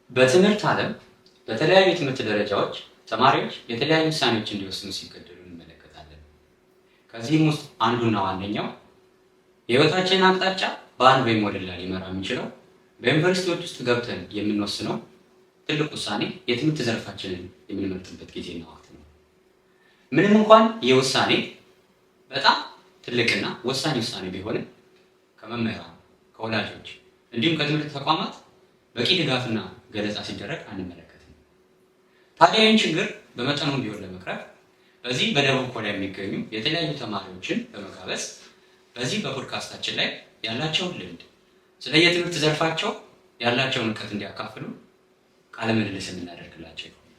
በትምህርት ዓለም በተለያዩ የትምህርት ደረጃዎች ተማሪዎች የተለያዩ ውሳኔዎች እንዲወስኑ ሲገደዱ እንመለከታለን። ከዚህም ውስጥ አንዱና ዋነኛው የህይወታችንን አቅጣጫ በአንድ ወይም ወደ ሌላ ሊመራ የሚችለው በዩኒቨርሲቲዎች ውስጥ ገብተን የምንወስነው ትልቅ ውሳኔ የትምህርት ዘርፋችንን የምንመርጥበት ጊዜና ወቅት ነው። ምንም እንኳን ይህ ውሳኔ በጣም ትልቅና ወሳኝ ውሳኔ ቢሆንም፣ ከመምህራን፣ ከወላጆች እንዲሁም ከትምህርት ተቋማት በቂ ድጋፍና ገለጻ ሲደረግ አንመለከትም። ታዲያ ይህን ችግር በመጠኑም ቢሆን ለመቅረፍ በዚህ በደቡብ ኮሪያ የሚገኙ የተለያዩ ተማሪዎችን በመጋበዝ በዚህ በፖድካስታችን ላይ ያላቸውን ልምድ፣ ስለ የትምህርት ዘርፋቸው ያላቸውን እውቀት እንዲያካፍሉ ቃለ ምልልስ የምናደርግላቸው ይሆናል።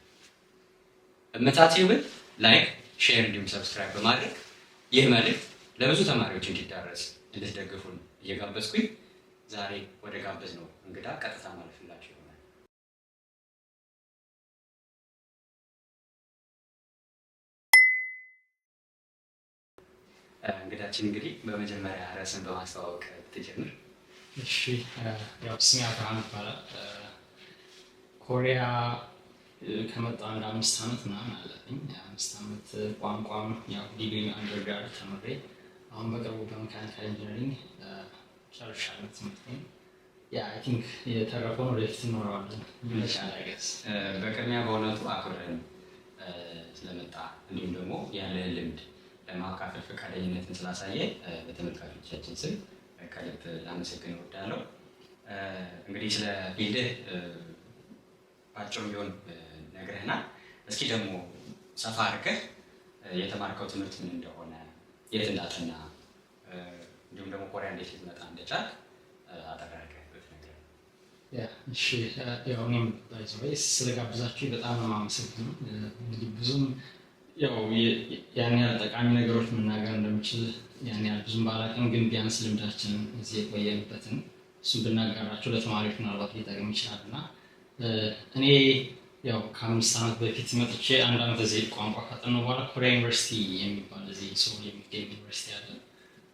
እመታ ቲዩብን like፣ share እንዲሁም subscribe በማድረግ ይህ መልእክት ለብዙ ተማሪዎች እንዲዳረስ እንድትደግፉን እየጋበዝኩኝ ዛሬ ወደ ጋበዝነው እንግዳ ቀጥታ ማለፍላችሁ ይሆናል። እንግዳችን እንግዲህ በመጀመሪያ ራስን በማስተዋወቅ ብትጀምር። እሺ፣ ያው ስሜ አብርሃም ይባላል። ኮሪያ ከመጣሁ አንድ 5 ዓመት ምናምን አለፈኝ። 5 ዓመት ቋንቋም ያው ዲግሪ undergrad ተምሬ አሁን በቅርቡ በ mechanical engineering ጨርሻለሁ ትምህርቴን። Yeah, I think የተረፈውን ወደፊት እንኖረዋለን ይመቻል I guess። በቅድሚያ በእውነቱ አክብረን ስለመጣ እንዲሁም ደግሞ ያለህን ልምድ ለማካፈል ፈቃደኝነትን ስላሳየ በተመልካቾቻችን ስም ከልብ ላመሰግን እወዳለሁ። እንግዲህ ስለ field ህ ባጭሩ ቢሆን ነግረህናል። እስኪ ደግሞ ሰፋ አድርገህ የተማርከው ትምህርት ምን እንደሆነ፣ የት እንዳጠና፣ እንዲሁም ደግሞ ኮሪያ እንዴት ልትመጣ እንደቻልክ አጠር አድርገህ ብትነግረን። Yeah፣ እሺ፣ ያው እኔም by the way ስለጋብዛችሁ በጣም ነው የማመሰግነው። እንግዲህ ብዙም ያው ያን ያህል ጠቃሚ ነገሮች መናገር እንደምችል ያን ያህል ብዙም ባላውቅም፣ ግን ቢያንስ ልምዳችንን እዚህ የቆየንበትን እሱን ብናጋራቸው ለተማሪዎች ምናልባት ሊጠቅም ይችላል። እና እኔ ያው ከ5 ዓመት በፊት መጥቼ አንድ ዓመት እዚህ ቋንቋ ካጠናሁ በኋላ ኮሪያ ዩኒቨርሲቲ የሚባል እዚህ ሶል የሚገኝ ዩኒቨርሲቲ አለ።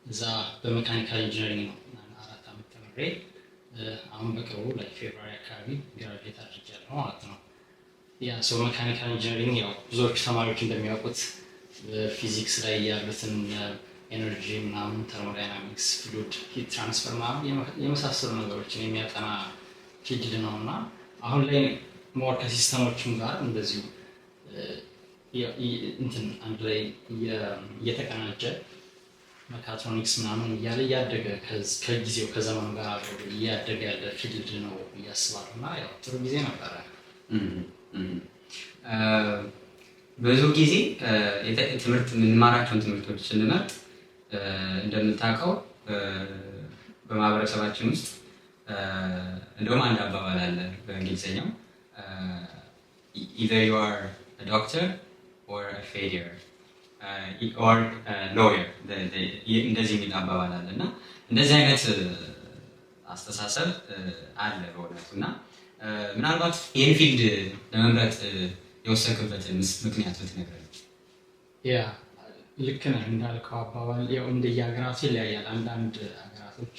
እዛ በ mechanical engineering ነው 4 ዓመት ተምሬ አሁን በቅርቡ ላይ February አካባቢ graduate አድርጌያለሁ ማለት ነው። Yeah, so mechanical engineering ያው ብዙዎቹ ተማሪዎች እንደሚያውቁት ፊዚክስ ላይ ያሉትን energy ምናምን፣ thermodynamics፣ fluid፣ heat transfer ምናምን የመሳሰሉ ነገሮችን የሚያጠና field ነው። እና አሁን ላይ more ከ system ኦችም ጋር እንደዚሁ እንትን አንድ ላይ እየተቀናጀ mechatronics ምናምን እያለ እያደገ ከጊዜው ከዘመኑ ጋር አብሮ እያደገ ያለ field ነው ብዬ አስባለሁ። እና ያው ጥሩ ጊዜ ነበረ። ብዙ ጊዜ ትምህርት የምንማራቸውን ትምህርቶች ስንመርጥ እንደምታውቀው በማህበረሰባችን ውስጥ እንደውም አንድ አባባል አለ በእንግሊዝኛው፣ "Either you are doctor or failure or lawyer" እንደዚህ የሚል አባባል አለ። እና እንደዚህ አይነት አስተሳሰብ አለ በእውነቱ። እና ምናልባት ይህን field ለመምረጥ የወሰንክበትን ምክንያት ብትነግረን። Yeah፣ ልክ ነህ እንዳልከው አባባል ያው እንደየሀገራቱ ይለያያል። አንዳንድ ሀገራቶች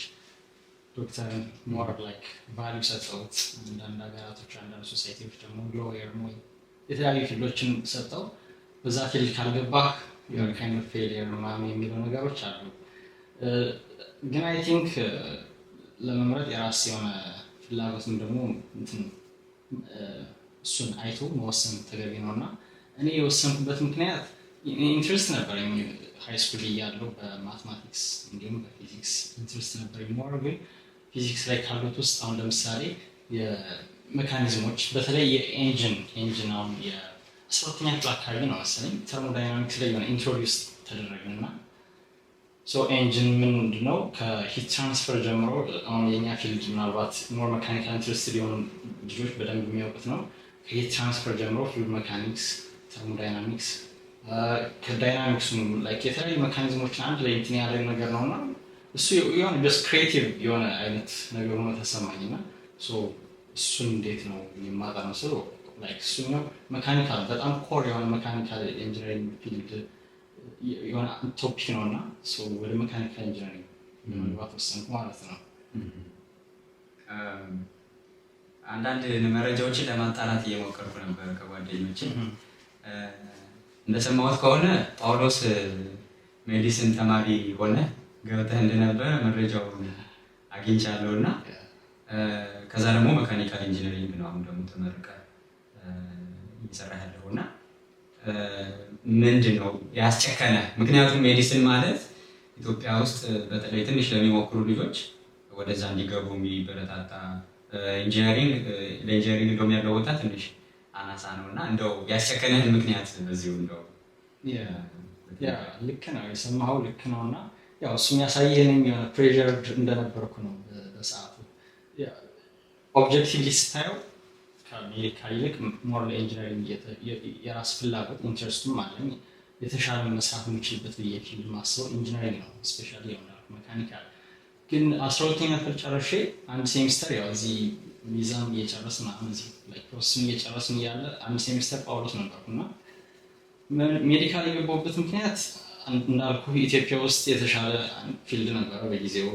ዶክተርን more like value ሰጠውት፣ አንዳንድ ሀገራቶች አንዳንድ society ዎች ደግሞ lawyer ወይ የተለያዩ field ኦችን ሰጠው በዛ field ካልገባህ የሆነ kind of failure ምናምን የሚለው ነገሮች አሉ። ግን I think ለመምረጥ የራስ የሆነ ፍላጎትም ደግሞ እንትን እሱን አይቶ መወሰን ተገቢ ነው። እና እኔ የወሰንኩበት ምክንያት interest ነበረኝ። High school እያለሁ በ mathematics እንዲሁም በፊዚክስ interest ነበረኝ። More ግን ፊዚክስ ላይ ካሉት ውስጥ አሁን ለምሳሌ የ mechanism ኦች በተለይ የ engine አሁን የ12ኛ ክፍል አካባቢ ነው መሰለኝ thermodynamics ላይ የሆነ introduce ተደረግን። እና so engine ምንድን ነው ከ heat transfer ጀምሮ፣ አሁን የኛ field ምናልባት more mechanical interested የሆኑ ልጆች በደንብ የሚያውቁት ነው። ከ heat transfer ጀምሮ fluid mechanics፣ thermodynamics፣ ከ dynamics ኡ like የተለያዩ mechanism ኦችን አንድ ላይ እንትን ያለ ነገር ነው። እና እሱ የሆነ just creative የሆነ አይነት ነገር ሆኖ ተሰማኝ። እና እሱን እንዴት ነው የማጠናው ስል like እሱኛው mechanical በጣም core የሆነ mechanical engineering field የሆነ topic ነው። እና ወደ mechanical engineering ለመግባት ወሰንኩ ማለት ነው። አንዳንድ መረጃዎችን ለማጣራት እየሞከርኩ ነበር ከጓደኞች። እንደሰማሁት ከሆነ ጳውሎስ medicine ተማሪ ሆነ ገብተህ እንደነበረ መረጃውን አግኝቻለሁ። እና ከዛ ደግሞ mechanical engineering ነው አሁን ደግሞ ተመርቀህ እየሰራህ ያለው። እና ምንድን ነው ያስጨከነ? ምክንያቱም medicine ማለት ኢትዮጵያ ውስጥ በተለይ ትንሽ ለሚሞክሩ ልጆች ወደዛ እንዲገቡ የሚበረታታ፣ engineering ለ engineering እንደውም ያለው ቦታ ትንሽ አናሳ ነው። እና እንደው ያስጨከነህን ምክንያት በዚሁ እንደው Yeah፣ ልክ ነው፣ የሰማኸው ልክ ነው። እና ያው እሱ የሚያሳይህ እኔም የሆነ pressured እንደነበርኩ ነው በሰዓቱ። Objectively ስታየው ከ medical ይልቅ more ለ engineering የራስ ፍላጎት interest ኡም አለኝ። የተሻለ መስራት የምችልበት ብዬ field ማስበው engineering ነው፣ especially የሆነ mechanical። ግን 12ኛ ክፍል ጨርሼ አንድ ሴሚስተር ያው እዚህ ሚዛን እየጨረስን ምናምን እዚህ process ን እየጨረስን እያለ አንድ ሴሚስተር ጳውሎስ ነበርኩ። እና medical የገባሁበት ምክንያት እንዳልኩ ኢትዮጵያ ውስጥ የተሻለ field ነበረ በጊዜው።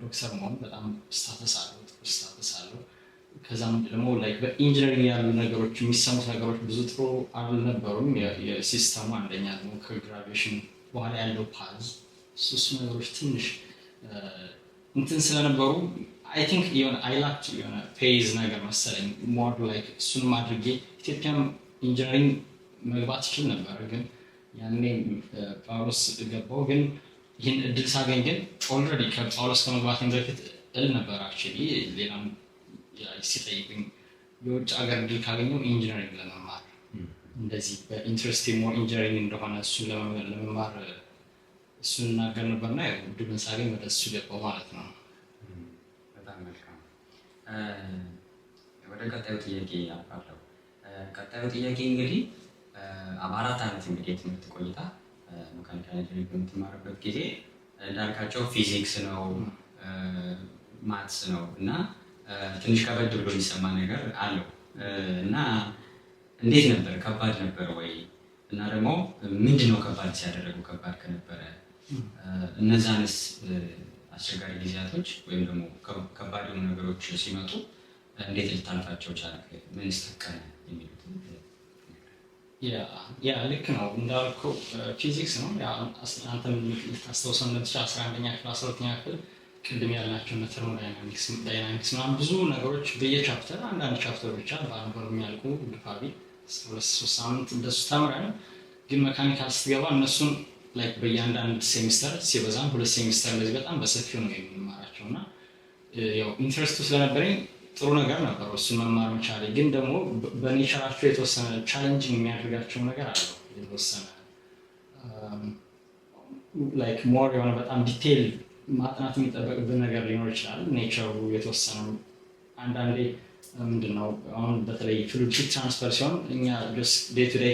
ዶክተር መሆን በጣም status አለው፣ ጥሩ status አለው። ከዛም ደግሞ like በ engineering ያሉ ነገሮች፣ የሚሰሙት ነገሮች ብዙ ጥሩ አልነበሩም። የ system ኡ አንደኛ ደግሞ ከ graduation በኋላ ያለው path እሱ ነገሮች ትንሽ እንትን ስለነበሩ I think የሆነ I lacked የሆነ faith ነገር መሰለኝ። More like እሱንም አድርጌ ኢትዮጵያም engineering መግባት ይችል ነበር፣ ግን ያኔ ጳውሎስ ገባው። ግን ይህን እድል ሳገኝ ግን already ከጳውሎስ ከመግባቴ በፊት እል ነበር actually፣ ሌላም ሲጠይቁኝ የውጭ ሀገር እድል ካገኘው engineering ለመማር እንደዚህ በ interest more engineering እንደሆነ እሱን ለመማር እሱን እናገር ነበርና ያው እድሉን ሳገኝ ወደ እሱ ገባው ማለት ነው። በጣም መልካም። ወደ ቀጣዩ ጥያቄ አልፋለሁ። ቀጣዩ ጥያቄ እንግዲህ በ4 ዓመት እንግዲህ የትምህርት ቆይታ mechanical engineering በምትማርበት ጊዜ እንዳልካቸው ፊዚክስ ነው፣ maths ነው እና ትንሽ ከበድ ብሎ የሚሰማ ነገር አለው። እና እንዴት ነበር? ከባድ ነበር ወይ? እና ደግሞ ምንድን ነው ከባድ ሲያደረገው? ከባድ ከነበረ እነዛንስ አስቸጋሪ ጊዜያቶች ወይም ደግሞ ከባድ የሆኑ ነገሮች ሲመጡ እንዴት ልታልፋቸው ቻልክ? ምንስ ጠቀመ? የሚሉትን። Yeah፣ ልክ ነው እንዳልከው ፊዚክስ ነው። አንተም ልታስታውሰው እንደምትችል 11ኛ ክፍል፣ 12ኛ ክፍል ቅድም ያልናቸው እነ thermodynamics፣ dynamics ምናምን ብዙ ነገሮች በየ chapter አንዳንድ chapter ብቻ በአንድ ወር የሚያልቁ፣ ግፋ ቢል 2-3 ሳምንት እንደሱ ተምረን፣ ግን mechanical ስትገባ እነሱን like በእያንዳንድ ሴሚስተር፣ ሲበዛም 2 ሴሚስተር እንደዚህ በጣም በሰፊው ነው የምንማራቸው። እና ያው interest ኡ ስለነበረኝ ጥሩ ነገር ነበረው እሱን መማር መቻሌ። ግን ደግሞ በ nature ኣቸው የተወሰነ challenging የሚያደርጋቸው ነገር አለው። የተወሰነ like more የሆነ በጣም detail ማጥናት የሚጠበቅብን ነገር ሊኖር ይችላል። Nature ኡ የተወሰነ አንዳንዴ ምንድነው አሁን በተለይ fluid heat transfer ሲሆን እኛ day to day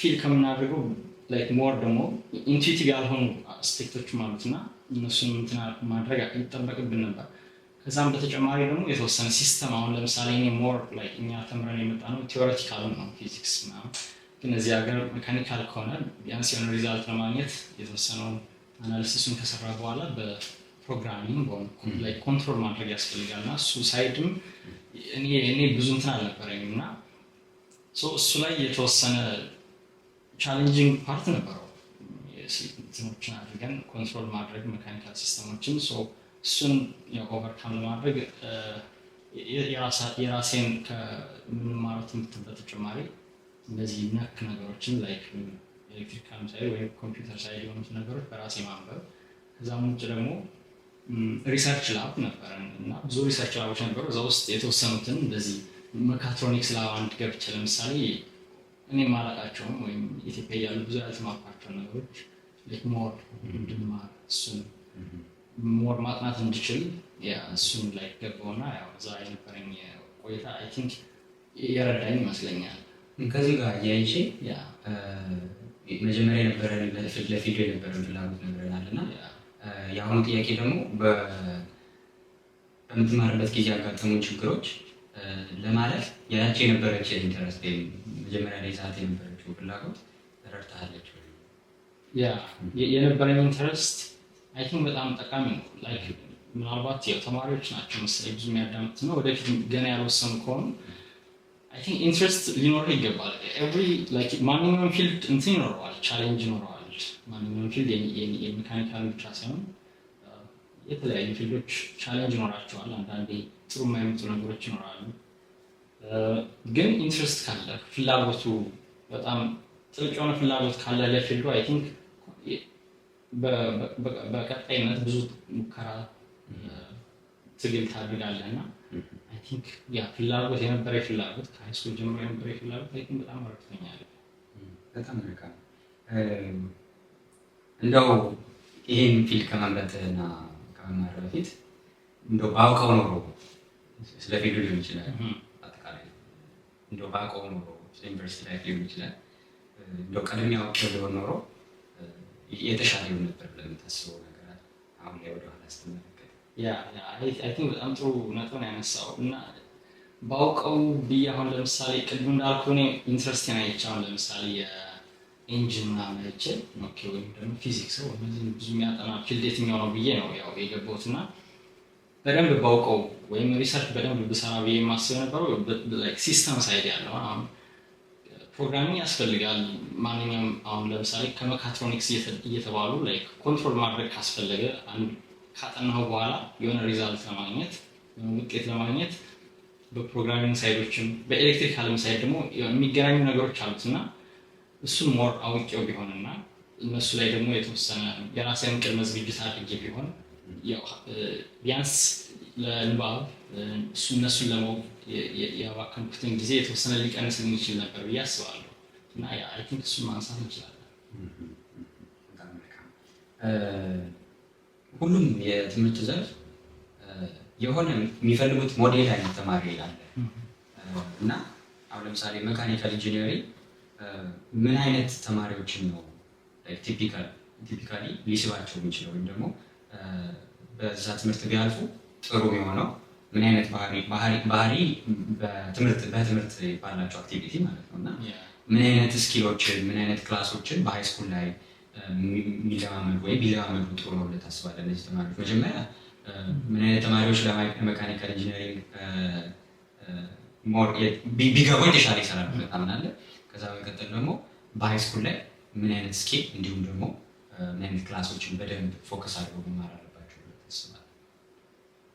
feel ከምናደርገው like more ደግሞ intuitive ያልሆኑ aspect ኦችም አሉት እና እነሱን እንትን ማድረግ ይጠበቅብን ነበር። ከዛም በተጨማሪ ደግሞ የተወሰነ system አሁን ለምሳሌ እኔ more like እኛ ተምረን የመጣ ነው theoretical ነው ፊዚክስ ምናምን፣ ግን እዚህ ሀገር mechanical ከሆነ ቢያንስ የሆነ result ለማግኘት የተወሰነውን analysis ኡን ከሰራ በኋላ በ programming ላይ control ማድረግ ያስፈልጋል። እና እሱ side ም እኔ ብዙ እንትን አልነበረኝም እና እሱ ላይ የተወሰነ challenging part ነበረው። እንትኖችን አድርገን control ማድረግ mechanical system ኦችን፣ እሱን overcome ለማድረግ የራሴን ከምንማረው ትምህርት በተጨማሪ እነዚህ ነክ ነገሮችን like electrical side ወይም computer side የሆኑት ነገሮች በራሴ ማንበብ፣ ከዛም ውጭ ደግሞ research lab ነበረን እና ብዙ research lab ኦች ነበሩ። እዛ ውስጥ የተወሰኑትን እንደዚህ mechatronics lab አንድ ገብቼ ለምሳሌ እኔ ማላውቃቸውም ወይም ኢትዮጵያ እያሉ ብዙ ያልተማርኳቸው ነገሮች more እንድማር፣ እሱን more ማጥናት እንድችል እሱን ላይ ገባውና ያው እዛ የነበረኝ ቆይታ I think የረዳኝ ይመስለኛል። ከዚህ ጋር አያይዤ መጀመሪያ የነበረን ለ field ኡ የነበረን ፍላጎት ነግረናል እና የአሁኑ ጥያቄ ደግሞ በምትማርበት ጊዜ ያጋጠሙን ችግሮች ለማለፍ ያቺ የነበረች interest ወይም መጀመሪያ ላይ ሰዓት የነበረችው ፍላጎት ረድታለች ወይ? Yeah፣ የነበረኝ interest I think በጣም ጠቃሚ ነው። Like ምናልባት ያው ተማሪዎች ናቸው መሰለኝ ብዙ የሚያዳምጡት ነው፣ ወደፊት ገና ያልወሰኑ ከሆኑ I think interest ሊኖርህ ይገባል። Every like ማንኛውም field እንትን ይኖረዋል፣ challenge ይኖረዋል። ማንኛውም field የ mechanical ብቻ ሳይሆን የተለያዩ field ኦች challenge ይኖራቸዋል። አንዳንዴ ጥሩ የማይመጡ ነገሮች ይኖራሉ። ግን interest ካለ፣ ፍላጎቱ በጣም ጥልቅ የሆነ ፍላጎት ካለ ለ field ኡ I think በቀጣይነት ብዙ ሙከራ፣ ትግል ታድርጋለህ እና I think ያ ፍላጎት የነበረ ፍላጎት ከ high school ጀምሮ የነበረ ፍላጎት I think በጣም ረድቶኛል። በጣም መልካም። እንደው ይህን field ከመምረጥና ከመማር በፊት እንደው ባውቀው ኖሮ፣ ስለ field ኡ ሊሆን ይችላል፣ አጠቃላይ እንደው ባውቀው ኖሮ፣ ስለ university life ሊሆን ይችላል፣ እንደው ቀድሜ አውቄው ቢሆን ኖሮ የተሻለ ይሆን ነበር ብለህ የምታስበው ነገር አለ? አሁን ላይ ወደኋላ ስትመለከት። Yeah, I think በጣም ጥሩ ነጥብ ነው ያነሳው። እና ባውቀው ብዬ አሁን ለምሳሌ ቅድም እንዳልኩ እኔ interest ኤን አይቼ አሁን ለምሳሌ የ engine ምናምን አይቼ okay ወይም ደግሞ ፊዚክስ እነዚህን ብዙ የሚያጠና field የትኛው ነው ብዬ ነው ያው የገባሁት። እና በደንብ ባውቀው ወይም research በደንብ ብሰራ ብዬ የማስብ የነበረው system side ያለው፣ አሁን programming ያስፈልጋል። ማንኛውም አሁን ለምሳሌ ከ mechatronics እየተባሉ like control ማድረግ ካስፈለገ ካጠናው በኋላ የሆነ result ለማግኘት፣ የሆነ ውጤት ለማግኘት በ programming side ኦችም በ electrical ም side ደግሞ የሚገናኙ ነገሮች አሉት። እና እሱን more አውቄው ቢሆንና እነሱ ላይ ደግሞ የተወሰነ የራሴን ቅድመ ዝግጅት አድርጌ ቢሆን ቢያንስ ለንባብ እነሱን ለማወቅ ያባከንኩትን ጊዜ የተወሰነ ሊቀንስልኝ ይችል ነበር ብዬ አስባለሁ። እና I think እሱን ማንሳት እንችላለን። በጣም መልካም። ሁሉም የትምህርት ዘርፍ የሆነ የሚፈልጉት ሞዴል አይነት ተማሪ አለ። እና አሁን ለምሳሌ mechanical engineering ምን አይነት ተማሪዎችን ነው typically ሊስባቸው የሚችለው ወይም ደግሞ በዛ ትምህርት ቢያልፉ ጥሩ የሆነው ምን አይነት ባህሪ በትምህርት ባላቸው activity ማለት ነው እና ምን አይነት skill ኦችን፣ ምን አይነት class ኦችን በ high school ላይ የሚለማመዱ ወይም ቢለማመዱ ጥሩ ነው ብለህ ታስባለህ? እነዚህ ተማሪዎች መጀመሪያ ምን አይነት ተማሪዎች ለ mechanical engineering ቢገቡ የተሻለ ይሰራሉ ብለህ ታምናለህ? ከዛ በመቀጠል ደግሞ በ high school ላይ ምን አይነት skill እንዲሁም ደግሞ ምን አይነት class ኦችን በደንብ focus አድርገው መማር አለባቸው ብለህ ታስባለህ?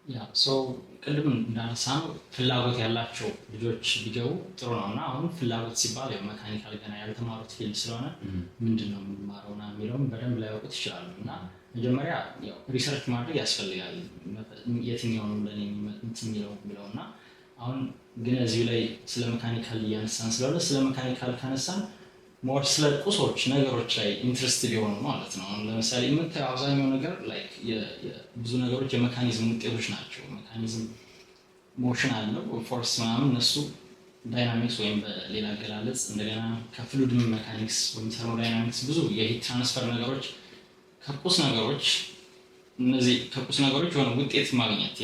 Yeah, so ቅድም እንዳነሳነው ፍላጎት ያላቸው ልጆች ቢገቡ ጥሩ ነው። እና አሁን ፍላጎት ሲባል ያው mechanical ገና ያልተማሩት field ስለሆነ ምንድን ነው የምንማረው ና የሚለውን በደንብ ላያውቁት ይችላሉ። እና መጀመሪያ ያው research ማድረግ ያስፈልጋል፣ የትኛው ነው ለእኔ እንትን የሚለው ብለው። እና አሁን ግን እዚሁ ላይ ስለ mechanical እያነሳን ስለሆነ ስለ mechanical ካነሳን more ስለ ቁሶች ነገሮች ላይ interested የሆኑ ማለት ነው። አሁን ለምሳሌ የምታየው አብዛኛው ነገር like ብዙ ነገሮች የ mechanism ውጤቶች ናቸው። Mechanism motion አለው፣ force ምናምን፣ እነሱ dynamics ወይም በሌላ አገላለጽ እንደገና ከ fluid mechanics ወይም thermodynamics ብዙ የ heat transfer ነገሮች ከቁስ ነገሮች፣ እነዚህ ከቁስ ነገሮች የሆነ ውጤት ማግኘት፣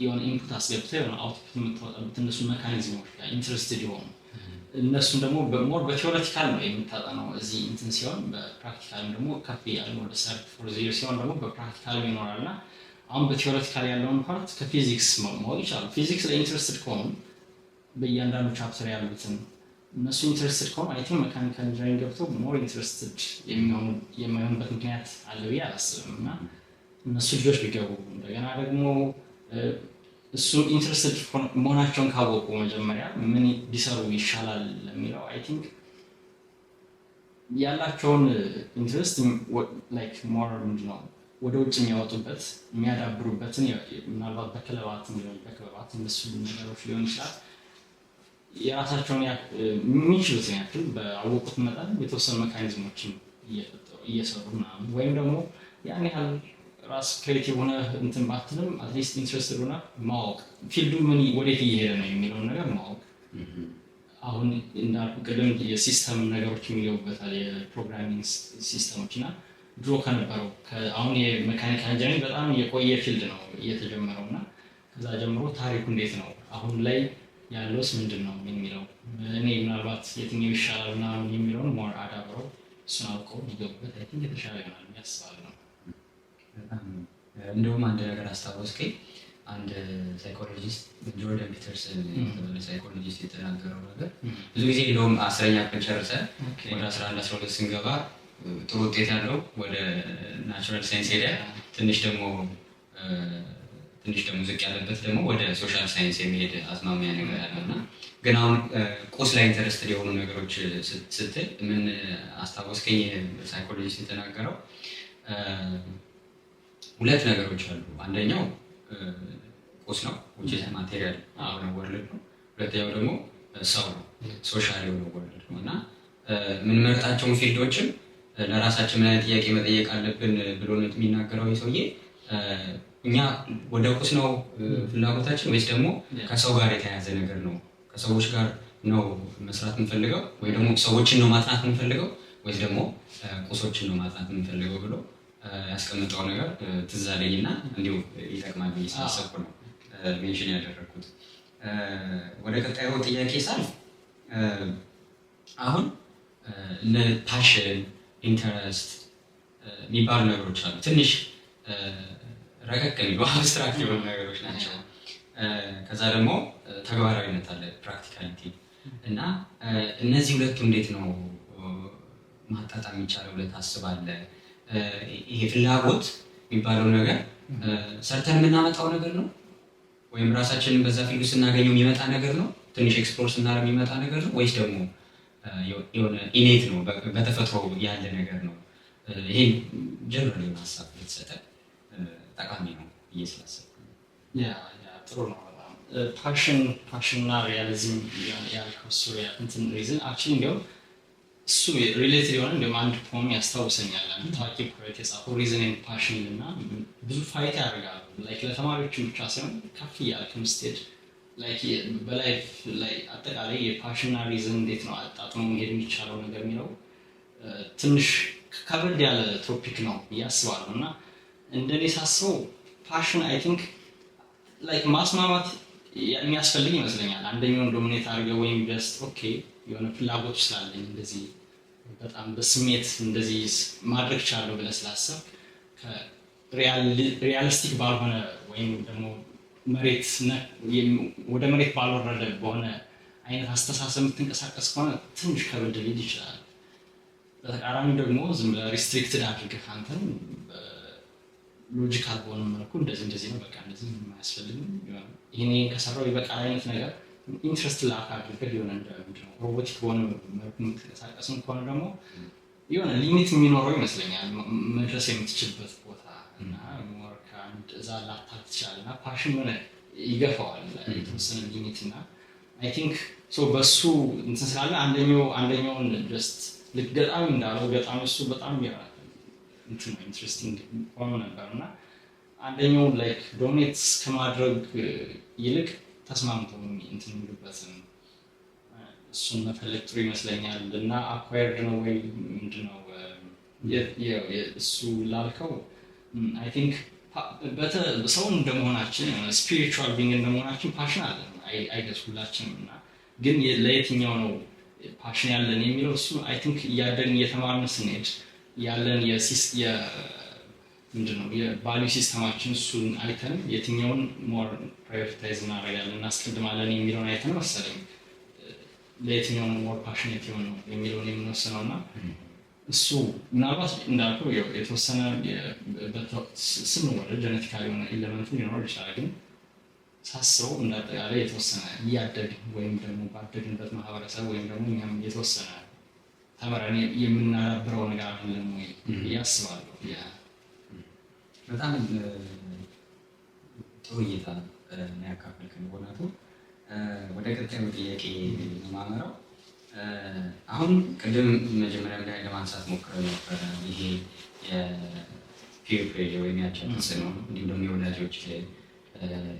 የሆነ input አስገብተህ የሆነ output የምታወጣበት እነሱ mechanism ኦች ጋር interested የሆኑ፣ እነሱን ደግሞ more በ theoretical ነው የምታጠናው እዚህ እንትን ሲሆን፣ በ practical ም ደግሞ ከፍ እያለ ወደ third fourth year ሲሆን ደግሞ በ practical ም ይኖራል። እና አሁን በ theoretical ያለውን part ከፊዚክስ ማወቅ ይችላሉ። ፊዚክስ ላይ interested ከሆኑ፣ በእያንዳንዱ chapter ያሉትን እነሱ interested ከሆኑ I think mechanical engineering ገብተው more interested የማይሆኑበት ምክንያት አለ ብዬ አላስብም። እና እነሱ ልጆች ቢገቡ፣ እንደገና ደግሞ እሱ interested መሆናቸውን ካወቁ መጀመሪያ ምን ቢሰሩ ይሻላል ለሚለው I think ያላቸውን interest like more ምንድን ነው ወደ ውጭ የሚያወጡበት፣ የሚያዳብሩበትን ምናልባት በክለባት ሊሆን በክበባት እነሱ ነገሮች ሊሆን ይችላል፣ የራሳቸውን የሚችሉትን ያክል በአወቁት መጠን የተወሰኑ mechanism ኦችን እየሰሩ ምናምን፣ ወይም ደግሞ ያን ያህል ራስ creative ሆነ እንትን ባትልም at least interested ሆነ ማወቅ፣ field ኡ ምን ወዴት እየሄደ ነው የሚለውን ነገር ማወቅ። አሁን እንዳልኩ ቅድም የ system ነገሮች የሚገቡበታል፣ የ programming system ኦች። እና ድሮ ከነበረው አሁን የ mechanical engineering በጣም የቆየ field ነው እየተጀመረው። እና ከዛ ጀምሮ ታሪኩ እንዴት ነው፣ አሁን ላይ ያለውስ ምንድን ነው የሚለው፣ እኔ ምናልባት የትኛው ይሻላል ምናምን የሚለውን more አዳብረው እሱን አውቀው ሊገቡበት I think የተሻለ ይሆናል ብዬ አስባለሁ። በጣም እንደውም አንድ ነገር አስታወስከኝ። አንድ psychologist፣ ጆርደን ፒተርሰን የተባለ psychologist የተናገረው ነገር፣ ብዙ ጊዜ እንደውም 10ኛ ክፍል ጨርሰን ወደ 11፣ 12 ስንገባ ጥሩ ውጤት ያለው ወደ natural science ሄደ፣ ትንሽ ደግሞ ዝቅ ያለበት ደግሞ ወደ social science የሚሄድ አዝማሚያ ነገር አለ። እና ግን አሁን ቁስ ላይ interested የሆኑ ነገሮች ስትል ምን አስታወስከኝ? Psychologist የተናገረው ሁለት ነገሮች አሉ። አንደኛው ቁስ ነው፣ material የሆነ world ነው። ሁለተኛው ደግሞ ሰው ነው፣ social የሆነ world ነው። እና የምንመርጣቸውን field ኦችም ለራሳችን ምን አይነት ጥያቄ መጠየቅ አለብን ብሎ ነው የሚናገረው ይህ ሰውዬ። እኛ ወደ ቁስ ነው ፍላጎታችን ወይስ ደግሞ ከሰው ጋር የተያያዘ ነገር ነው? ከሰዎች ጋር ነው መስራት የምንፈልገው ወይ ደግሞ ሰዎችን ነው ማጥናት የምንፈልገው ወይስ ደግሞ ቁሶችን ነው ማጥናት የምንፈልገው ብሎ ያስቀመጠው ነገር ትዝ አለኝ እና እንዲሁ ይጠቅማል ብዬ ስላሰብኩ ነው mention ያደረግኩት። ወደ ቀጣዩ ጥያቄ ሳልፍ አሁን እነ passion፣ interest የሚባሉ ነገሮች አሉ። ትንሽ ረቀቅ የሚሉ abstract የሆኑ ነገሮች ናቸው። ከዛ ደግሞ ተግባራዊነት አለ፣ practicality። እና እነዚህ ሁለቱ እንዴት ነው ማጣጣም የሚቻለው ብለህ ታስባለህ? ይሄ ፍላጎት የሚባለው ነገር ሰርተን የምናመጣው ነገር ነው ወይም ራሳችንን በዛ field ስናገኘው የሚመጣ ነገር ነው፣ ትንሽ explore ስናደርግ የሚመጣ ነገር ነው፣ ወይስ ደግሞ የሆነ innate ነው፣ በተፈጥሮ ያለ ነገር ነው? ይሄን ጀነራል የሆነ ሀሳብ ብትሰጠን ጠቃሚ ነው ብዬ ስላሰብኩ ነው። Yeah፣ ጥሩ ነው በጣም። Passion እና realism ያልከው እሱ እንትን reason actually እንዲያውም እሱ related የሆነ እንዲሁም አንድ poem ያስታውሰኛል። አንድ ታዋቂ poet የጻፈው Reason and Passion እና ብዙ fight ያደርጋሉ። Like ለተማሪዎችን ብቻ ሳይሆን ከፍ እያልክም ስትሄድ like በ life ላይ አጠቃላይ የ passion እና reason እንዴት ነው አጣጥሞ መሄድ የሚቻለው ነገር የሚለው ትንሽ ከበድ ያለ topic ነው ብዬ አስባለሁ። እና እንደኔ ሳስበው passion I think like ማስማማት የሚያስፈልግ ይመስለኛል። አንደኛውን dominate አድርገህ ወይም just okay የሆነ ፍላጎቱ ስላለኝ እንደዚህ በጣም በስሜት እንደዚህ ማድረግ ቻለሁ ብለህ ስላሰብክ realistic ባልሆነ ወይም ደግሞ መሬት ወደ መሬት ባልወረደ በሆነ አይነት አስተሳሰብ የምትንቀሳቀስ ከሆነ ትንሽ ከበድ ሊል ይችላል። በተቃራኒው ደግሞ ዝም ብለህ restricted አድርገህ አንተን logical በሆነ መልኩ እንደዚህ እንደዚህ ነው፣ በቃ እንደዚህ ምንም አያስፈልግም፣ ይሄን ይሄን ከሰራው ይበቃል አይነት ነገር interest lack አድርገህ የሆነ እንደ ምንድን ነው robotic በሆነ መልኩ የምትንቀሳቀስም ከሆነ ደግሞ የሆነ limit የሚኖረው ይመስለኛል መድረስ የምትችልበት ቦታ። እና more ከአንድ እዛ ላታልፍ ትችላለህ እና passion የሆነ ይገፋዋል የተወሰነ limit። እና I think በሱ እንትን ስላለ አንደኛውን just ልክ ገጣሚ እንዳለው፣ ገጣሚ እሱ በጣም እንትን ነው፣ interesting ሆኖ ነበር። እና አንደኛውን like dominate ከማድረግ ይልቅ ተስማምተው እንትን የሚሉበትን እሱን መፈለግ ጥሩ ይመስለኛል። እና acquired ነው ወይ ምንድነው እሱ ላልከው I think ሰው እንደመሆናችን፣ spiritual being እንደመሆናችን passion አለን I guess ሁላችንም። እና ግን ለየትኛው ነው passion ያለን የሚለው እሱ I think እያደግን እየተማርን ስንሄድ ያለን ምንድነው የ value system ኣችን እሱን አይተን የትኛውን more prioritize እናደርጋለን፣ እናስቀድማለን የሚለውን አይተን መሰለኝ ለየትኛው ነው more passionate የሆነው የሚለውን የምንወስነው። እና እሱ ምናልባት እንዳልከው የተወሰነ ስንወለድ genetical የሆነ element ኡ ሊኖር ይችላል። ግን ሳስበው እንደ አጠቃላይ የተወሰነ እያደግን ወይም ደግሞ ባደግንበት ማህበረሰብ ወይም ደግሞ እኛም የተወሰነ ተምረን የምናዳብረው ነገር አይደለም ወይ ብዬ አስባለሁ። በጣም ጥሩ እይታ ነው ያካፈልከን በእውነቱ። ወደ ቀጣዩ ጥያቄ የማመራው አሁን ቅድም መጀመሪያ ላይ ለማንሳት ሞክረው ነበረ። ይሄ የ peer pressure ወይም ያቻ ተጽዕኖ እንዲሁም ደግሞ የወላጆች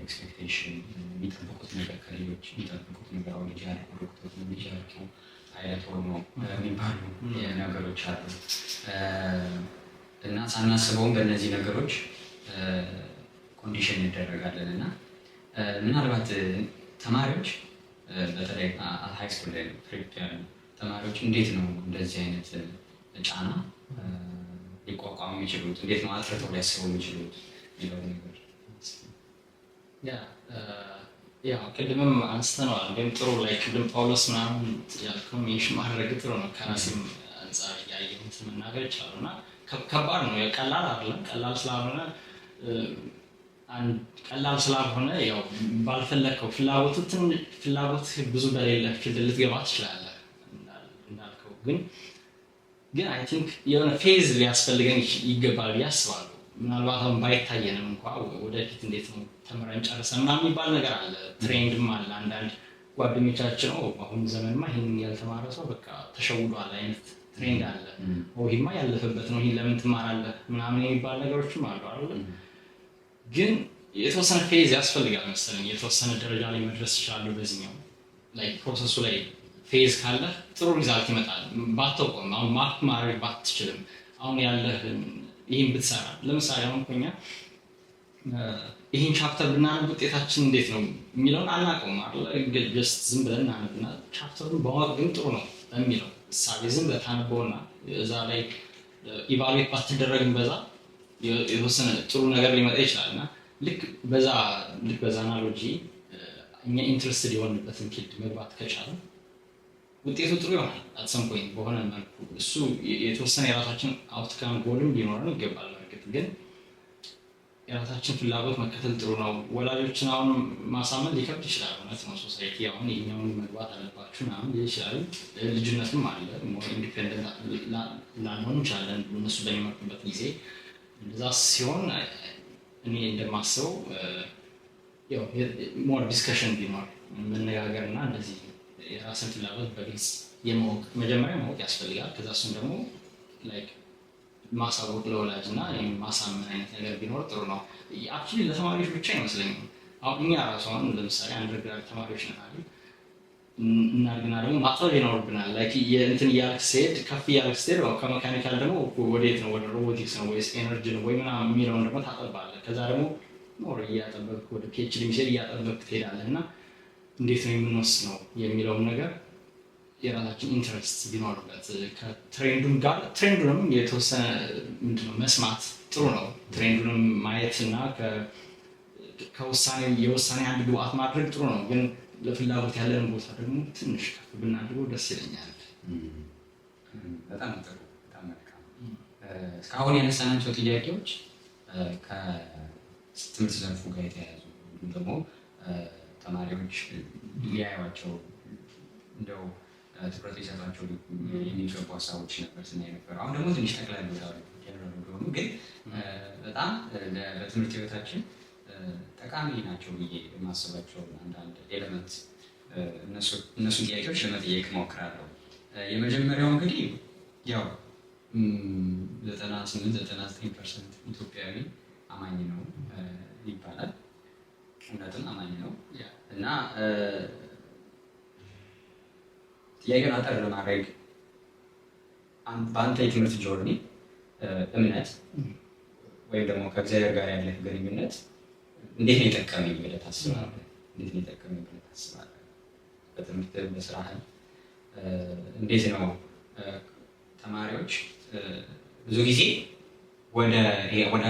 expectation፣ የሚጠብቁት ነገር፣ ከሌሎች የሚጠብቁት ነገር፣ አሁን ልጅ አድርጎ ዶክተር ሆኖ፣ ልጅ አድርጎ ፓይለት ሆኖ የሚባሉ ነገሮች አሉ። እና ሳናስበውም በእነዚህ ነገሮች condition እንደረጋለን። እና ምናልባት ተማሪዎች በተለይ high school ላይ prep ያሉ ተማሪዎች እንዴት ነው እንደዚህ አይነት ጫና ሊቋቋሙ የሚችሉት? እንዴት ነው አጥርተው ሊያስቡ የሚችሉት? የሚለውን ነገር። Yeah፣ ያው ቅድምም አንስተነዋል፣ ግን ጥሩ ላይ ቅድም ጳውሎስ ምናምን ያልከው mention ማድረግ ጥሩ ነው። ከራሴም አንጻር ያየሁትን መናገር ይችላሉ እና ከባድ ነው፣ ቀላል አይደለም። ቀላል ስላልሆነ ያው ባልፈለግከው ፍላጎቱ ፍላጎት ብዙ በሌለ field ልትገባ ትችላለህ እንዳልከው። ግን I think የሆነ faith ሊያስፈልገን ይገባል ብዬ አስባለሁ። ምናልባት አሁን ባይታየንም እንኳ ወደፊት እንዴት ነው ተምረን ጨርሰን ምናምን የሚባል ነገር አለ፣ trend ም አለ። አንዳንድ ጓደኞቻችን በአሁኑ ዘመንማ ይህን ያልተማረ ሰው በቃ ተሸውዷል አይነት trend አለ። ይህማ ያለፈበት ነው፣ ይህን ለምን ትማራለህ ምናምን የሚባል ነገሮችም አሉ አይደለ? ግን የተወሰነ faith ያስፈልጋል መሰለኝ። የተወሰነ ደረጃ ላይ መድረስ ይችላሉ። በዚህኛው ላይ process ኡ ላይ faith ካለ ጥሩ result ይመጣል። ባታውቀውም፣ አሁን map ማድረግ ባትችልም፣ አሁን ያለህ ይህን ብትሰራ፣ ለምሳሌ አሁን እኮ እኛ ይህን chapter ብናነብ ውጤታችን እንዴት ነው የሚለውን አናውቀውም አይደለ? Just ዝም ብለን እናነብና chapter ኡን በማወቅ ግን ጥሩ ነው በሚለው እሳቤ ዝም ብለህ ታነበውና እዛ ላይ evaluate ባትደረግም በዛ የተወሰነ ጥሩ ነገር ሊመጣ ይችላል። እና ልክ በዛ analogy እኛ interested የሆንበትን field መግባት ከቻለን ውጤቱ ጥሩ ይሆናል። At some point በሆነ መልኩ እሱ የተወሰነ የራሳችን outcome goal ም ሊኖረን ይገባል። በእርግጥ ግን የራሳችን ፍላጎት መከተል ጥሩ ነው። ወላጆችን አሁን ማሳመን ሊከብድ ይችላል። እውነት ነው። Society አሁን ይሄኛውን መግባት አለባችሁ ምናምን ሊል ይችላል። ልጅነትም አለ፣ more independent ላንሆን እንችላለን እነሱ በሚመርጡበት ጊዜ። እንደዛ ሲሆን እኔ እንደማስበው more discussion ቢኖር፣ መነጋገር እና እንደዚህ የራስን ፍላጎት በግልጽ የማወቅ፣ መጀመሪያ ማወቅ ያስፈልጋል። ከዛ እሱን ደግሞ like ማሳወቅ ለወላጅ እና ማሳመን አይነት ነገር ቢኖር ጥሩ ነው። Actually ለተማሪዎች ብቻ አይመስለኝም። አሁን እኛ ራሱ አሁን ለምሳሌ undergrad ተማሪዎች ነን አይደል? እናድግና ደግሞ ማጥበብ ይኖርብናል። Like እንትን እያልክ ስትሄድ፣ ከፍ እያልክ ስትሄድ ከ mechanical ደግሞ ወዴት ነው፣ ወደ ሮቦቲክስ ነው ወይስ energy ነው ወይ ምናምን የሚለውን ደግሞ ታጠባለህ። ከዛ ደግሞ more እያጠበብክ ወደ PhD ሲሄድ እያጠበብክ ትሄዳለህ። እና እንዴት ነው የምንወስነው የሚለውን ነገር የራሳችን interest ቢኖርበት ከ trend ኡም ጋር፣ trend ኡንም የተወሰነ ምንድነው መስማት ጥሩ ነው። Trend ኡንም ማየት እና ከውሳኔ የውሳኔ አንድ ግብአት ማድረግ ጥሩ ነው። ግን ለፍላጎት ያለን ቦታ ደግሞ ትንሽ ከፍ ብናድርገው ደስ ይለኛል። በጣም ጥሩ፣ በጣም መልካም። እስካሁን ያነሳናቸው ጥያቄዎች ከትምህርት ዘርፉ ጋር የተያያዙ እንዲሁም ደግሞ ተማሪዎች ሊያዩዋቸው እንደው ትኩረት ሊሰጧቸው የሚገቡ ሀሳቦች ነበር ስናይ ነበር። አሁን ደግሞ ትንሽ ጠቅለል ወዳሉ፣ ጀነራል ወደሆኑ ግን በጣም በትምህርት ህይወታችን ጠቃሚ ናቸው ብዬ የማስባቸው አንዳንድ element እነሱን ጥያቄዎች ለመጠየቅ እሞክራለሁ። የመጀመሪያው እንግዲህ ያው 98 99% ኢትዮጵያዊ አማኝ ነው ይባላል። እውነትም አማኝ ነው። እና ጥያቄውን አጠር ለማድረግ፣ በአንተ የትምህርት journey እምነት ወይም ደግሞ ከእግዚአብሔር ጋር ያለህ ግንኙነት እንዴት ነው የጠቀመኝ ብለህ ታስባለህ? እንዴት ነው የጠቀመኝ ብለህ ታስባለህ? በትምህርት፣ በስራህ እንዴት ነው? ተማሪዎች ብዙ ጊዜ ወደ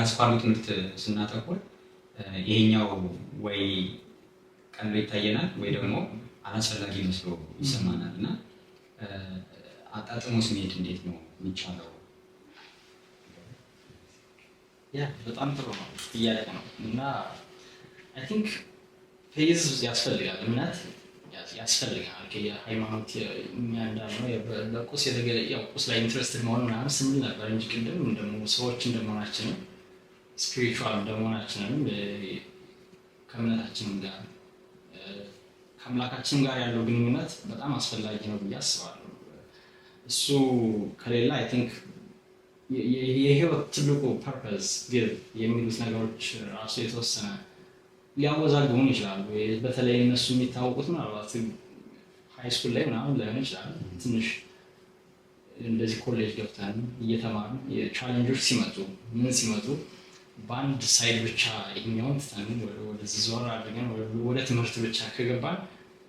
አስኳሉ ትምህርት ስናተኩር ይሄኛው ወይ ቀሎ ይታየናል ወይ ደግሞ አላስፈላጊ መስሎ ይሰማናል። እና አጣጥሞ መሄድ እንዴት ነው የሚቻለው? Yeah፣ በጣም ጥሩ ነው ጥያቄ ነው። እና I think faith ያስፈልጋል፣ እምነት ያስፈልጋል። የሃይማኖት እኛ እንዳልነው በቁስ ያው ቁስ ላይ interested መሆን ምናምን ስንል ነበር እንጂ ቅድም ደግሞ ሰዎች እንደመሆናችንም spiritual እንደመሆናችንም ከእምነታችንም ጋር ከአምላካችን ጋር ያለው ግንኙነት በጣም አስፈላጊ ነው ብዬ አስባለሁ። እሱ ከሌለ I think የህይወት ትልቁ purpose፣ ግብ የሚሉት ነገሮች ራሱ የተወሰነ ሊያወዛግቡን ይችላሉ። በተለይ እነሱ የሚታወቁት ምናልባት high school ላይ ምናምን ላይሆን ይችላል። ትንሽ እንደዚህ ኮሌጅ ገብተን እየተማርን challenge ኦች ሲመጡ፣ ምን ሲመጡ፣ በአንድ side ብቻ ይሄኛውን ትተን ወደዚህ ዞር አድርገን ወደ ትምህርት ብቻ ከገባን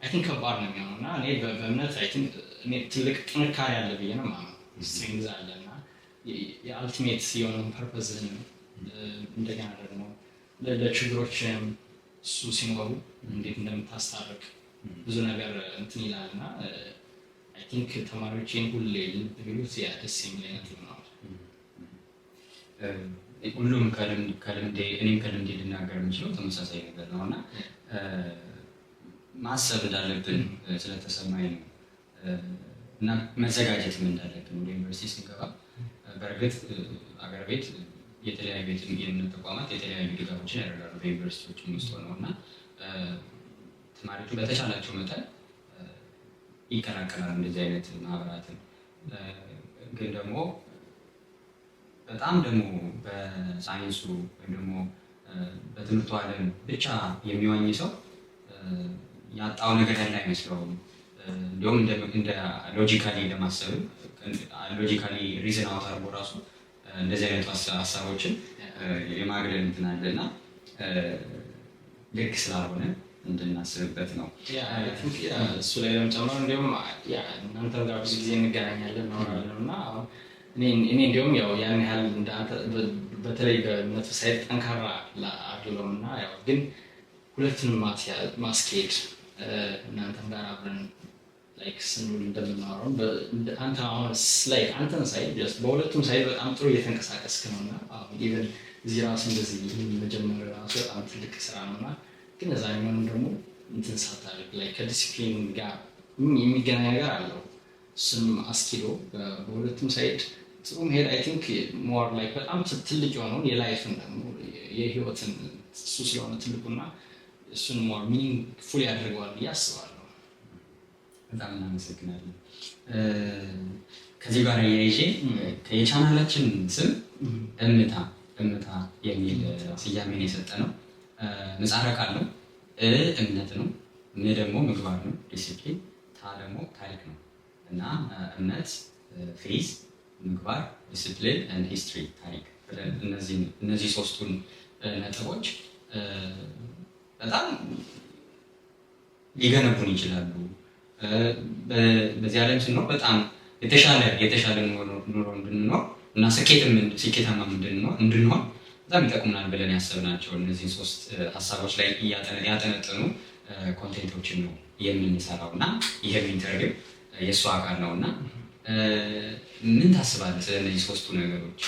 I think ከባድ ነው የሚሆነው። እና እኔ በእምነት I think እኔ ትልቅ ጥንካሬ አለ ብዬ ነው የማምነው። Strength አለ እና የ ultimate የሆነውን purpose ህን እንደገና ደግሞ ለችግሮች እሱ ሲኖሩ እንዴት እንደምታስታርቅ ብዙ ነገር እንትን ይላል። እና I think ተማሪዎች ይህን ሁሌ ልብ ቢሉት ያ ደስ የሚል አይነት ነው። ሁሉም ከልምዴ፣ እኔም ከልምዴ ልናገር የምችለው ተመሳሳይ ነገር ነው። እና ማሰብ እንዳለብን ስለተሰማኝ ነው እና መዘጋጀትም እንዳለብን ወደ ዩኒቨርሲቲ ስንገባ። በእርግጥ አገር ቤት የተለያዩ የእምነት ተቋማት የተለያዩ ድጋፎችን ያደርጋሉ በዩኒቨርሲቲዎችም ውስጥ ሆነው፣ እና ተማሪዎቹ በተቻላቸው መጠን ይቀላቀላሉ እንደዚህ አይነት ማህበራትን። ግን ደግሞ በጣም ደግሞ በሳይንሱ ወይም ደግሞ በትምህርቱ ዓለም ብቻ የሚዋኝ ሰው ያጣው ነገር ያለ አይመስለውም። እንዲሁም እንደ logically ለማሰብም፣ logically reason out አድርጎ ራሱ እንደዚህ አይነቱ ሀሳቦችን የማግለል እንትን አለ፣ እና ልክ ስላልሆነ እንድናስብበት ነው። እሱ ላይ ለመጨመር እንዲሁም እናንተም ጋር ብዙ ጊዜ እንገናኛለን፣ እናወራለን። እና እኔ እንዲሁም ያው ያን ያህል በተለይ በእምነቱ side ጠንካራ አይደለሁም። እና ያው ግን ሁለቱንም ማስኬድ፣ እናንተም ጋር አብረን like ስንውል እንደምናወራው፣ አንተ አሁን like አንተን side በሁለቱም side በጣም ጥሩ እየተንቀሳቀስክ ነው። እና even እዚህ ራሱ እንደዚህ መጀመር ራሱ በጣም ትልቅ ስራ ነው። እና ግን እዛ የሚሆንም ደግሞ እንትን ሳታደርግ like ከ ዲሲፕሊን ጋር የሚገናኝ ነገር አለው። እሱንም አስኪዶ በሁለቱም side ጥሩ መሄድ I think more like በጣም ትልቅ የሆነውን የ life ን ደግሞ የህይወትን እሱ ስለሆነ ትልቁና እሱን more meaningful ያደርገዋል ብዬ አስባለሁ። በጣም እናመሰግናለን። ከዚህ ጋር አያይዤ የቻናላችን ስም እምታ እምታ የሚል ስያሜን የሰጠ ነው። ምህጻረ ቃል ነው። እ እምነት ነው፣ ም ደግሞ ምግባር ነው ዲሲፕሊን፣ ታ ደግሞ ታሪክ ነው። እና እምነት faith፣ ምግባር discipline፣ history ታሪክ ብለን እነዚህ ሶስቱን ነጥቦች በጣም ሊገነቡን ይችላሉ። በዚህ ዓለም ስንኖር በጣም የተሻለ ኑሮ እንድንኖር እና ስኬታማ እንድንሆን በጣም ይጠቅሙናል ብለን ያሰብናቸው እነዚህን ሶስት ሀሳቦች ላይ ያጠነጠኑ content ኦችን ነው የምንሰራው። እና ይህም interview የእሱ አካል ነው። እና ምን ታስባለህ ስለ እነዚህ ሶስቱ ነገሮች?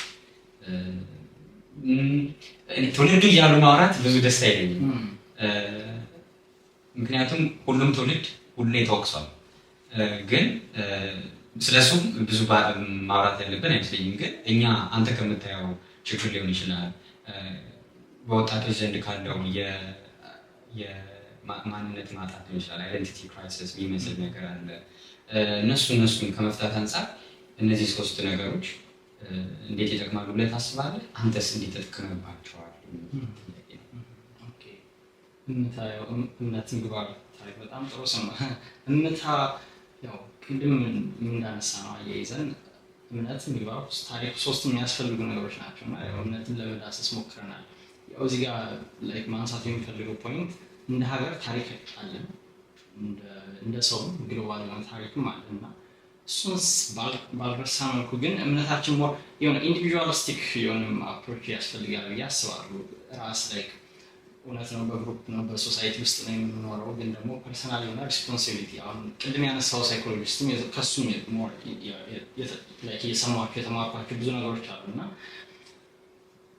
ትውልዱ እያሉ ማውራት ብዙ ደስ አይለኝም። ምክንያቱም ሁሉም ትውልድ ሁሌ ተወቅሷል። ግን ስለሱም ብዙ ማውራት ያለብን አይመስለኝም። ግን እኛ አንተ ከምታየው ችግር ሊሆን ይችላል፣ በወጣቶች ዘንድ ካለው የማንነት ማጣት ሊሆን ይችላል፣ identity crisis የሚመስል ነገር አለ። እነሱን ከመፍታት አንጻር እነዚህ ሶስት ነገሮች እንዴት ይጠቅማሉ ብለህ ታስባለህ? አንተስ እንዴት ተጠቅመባቸዋል? እምነት፣ ምግባር፣ ታሪክ በጣም ጥሩ ስም ነው። እምታ ያው ቅድም እንዳነሳ ነው አያይዘን እምነት፣ ምግባር፣ ታሪክ ሶስቱም የሚያስፈልጉ ነገሮች ናቸው። እና ያው እምነትን ለመዳሰስ ሞክረናል። ያው እዚህ ጋር like ማንሳት የሚፈልገው point እንደ ሀገር ታሪክ አለን፣ እንደ ሰውም global የሆነ ታሪክም አለ። እና እሱን ባልረሳ መልኩ ግን እምነታችን more የሆነ individualistic የሆነ approach ያስፈልጋል ብዬ አስባለሁ። ራስ like እውነት ነው በ group ነው በ society ውስጥ ነው የምንኖረው፣ ግን ደግሞ personal የሆነ responsibility አሁን ቅድም ያነሳው psychologist ም ከሱም more እየሰማቸው የተማርኳቸው ብዙ ነገሮች አሉ። እና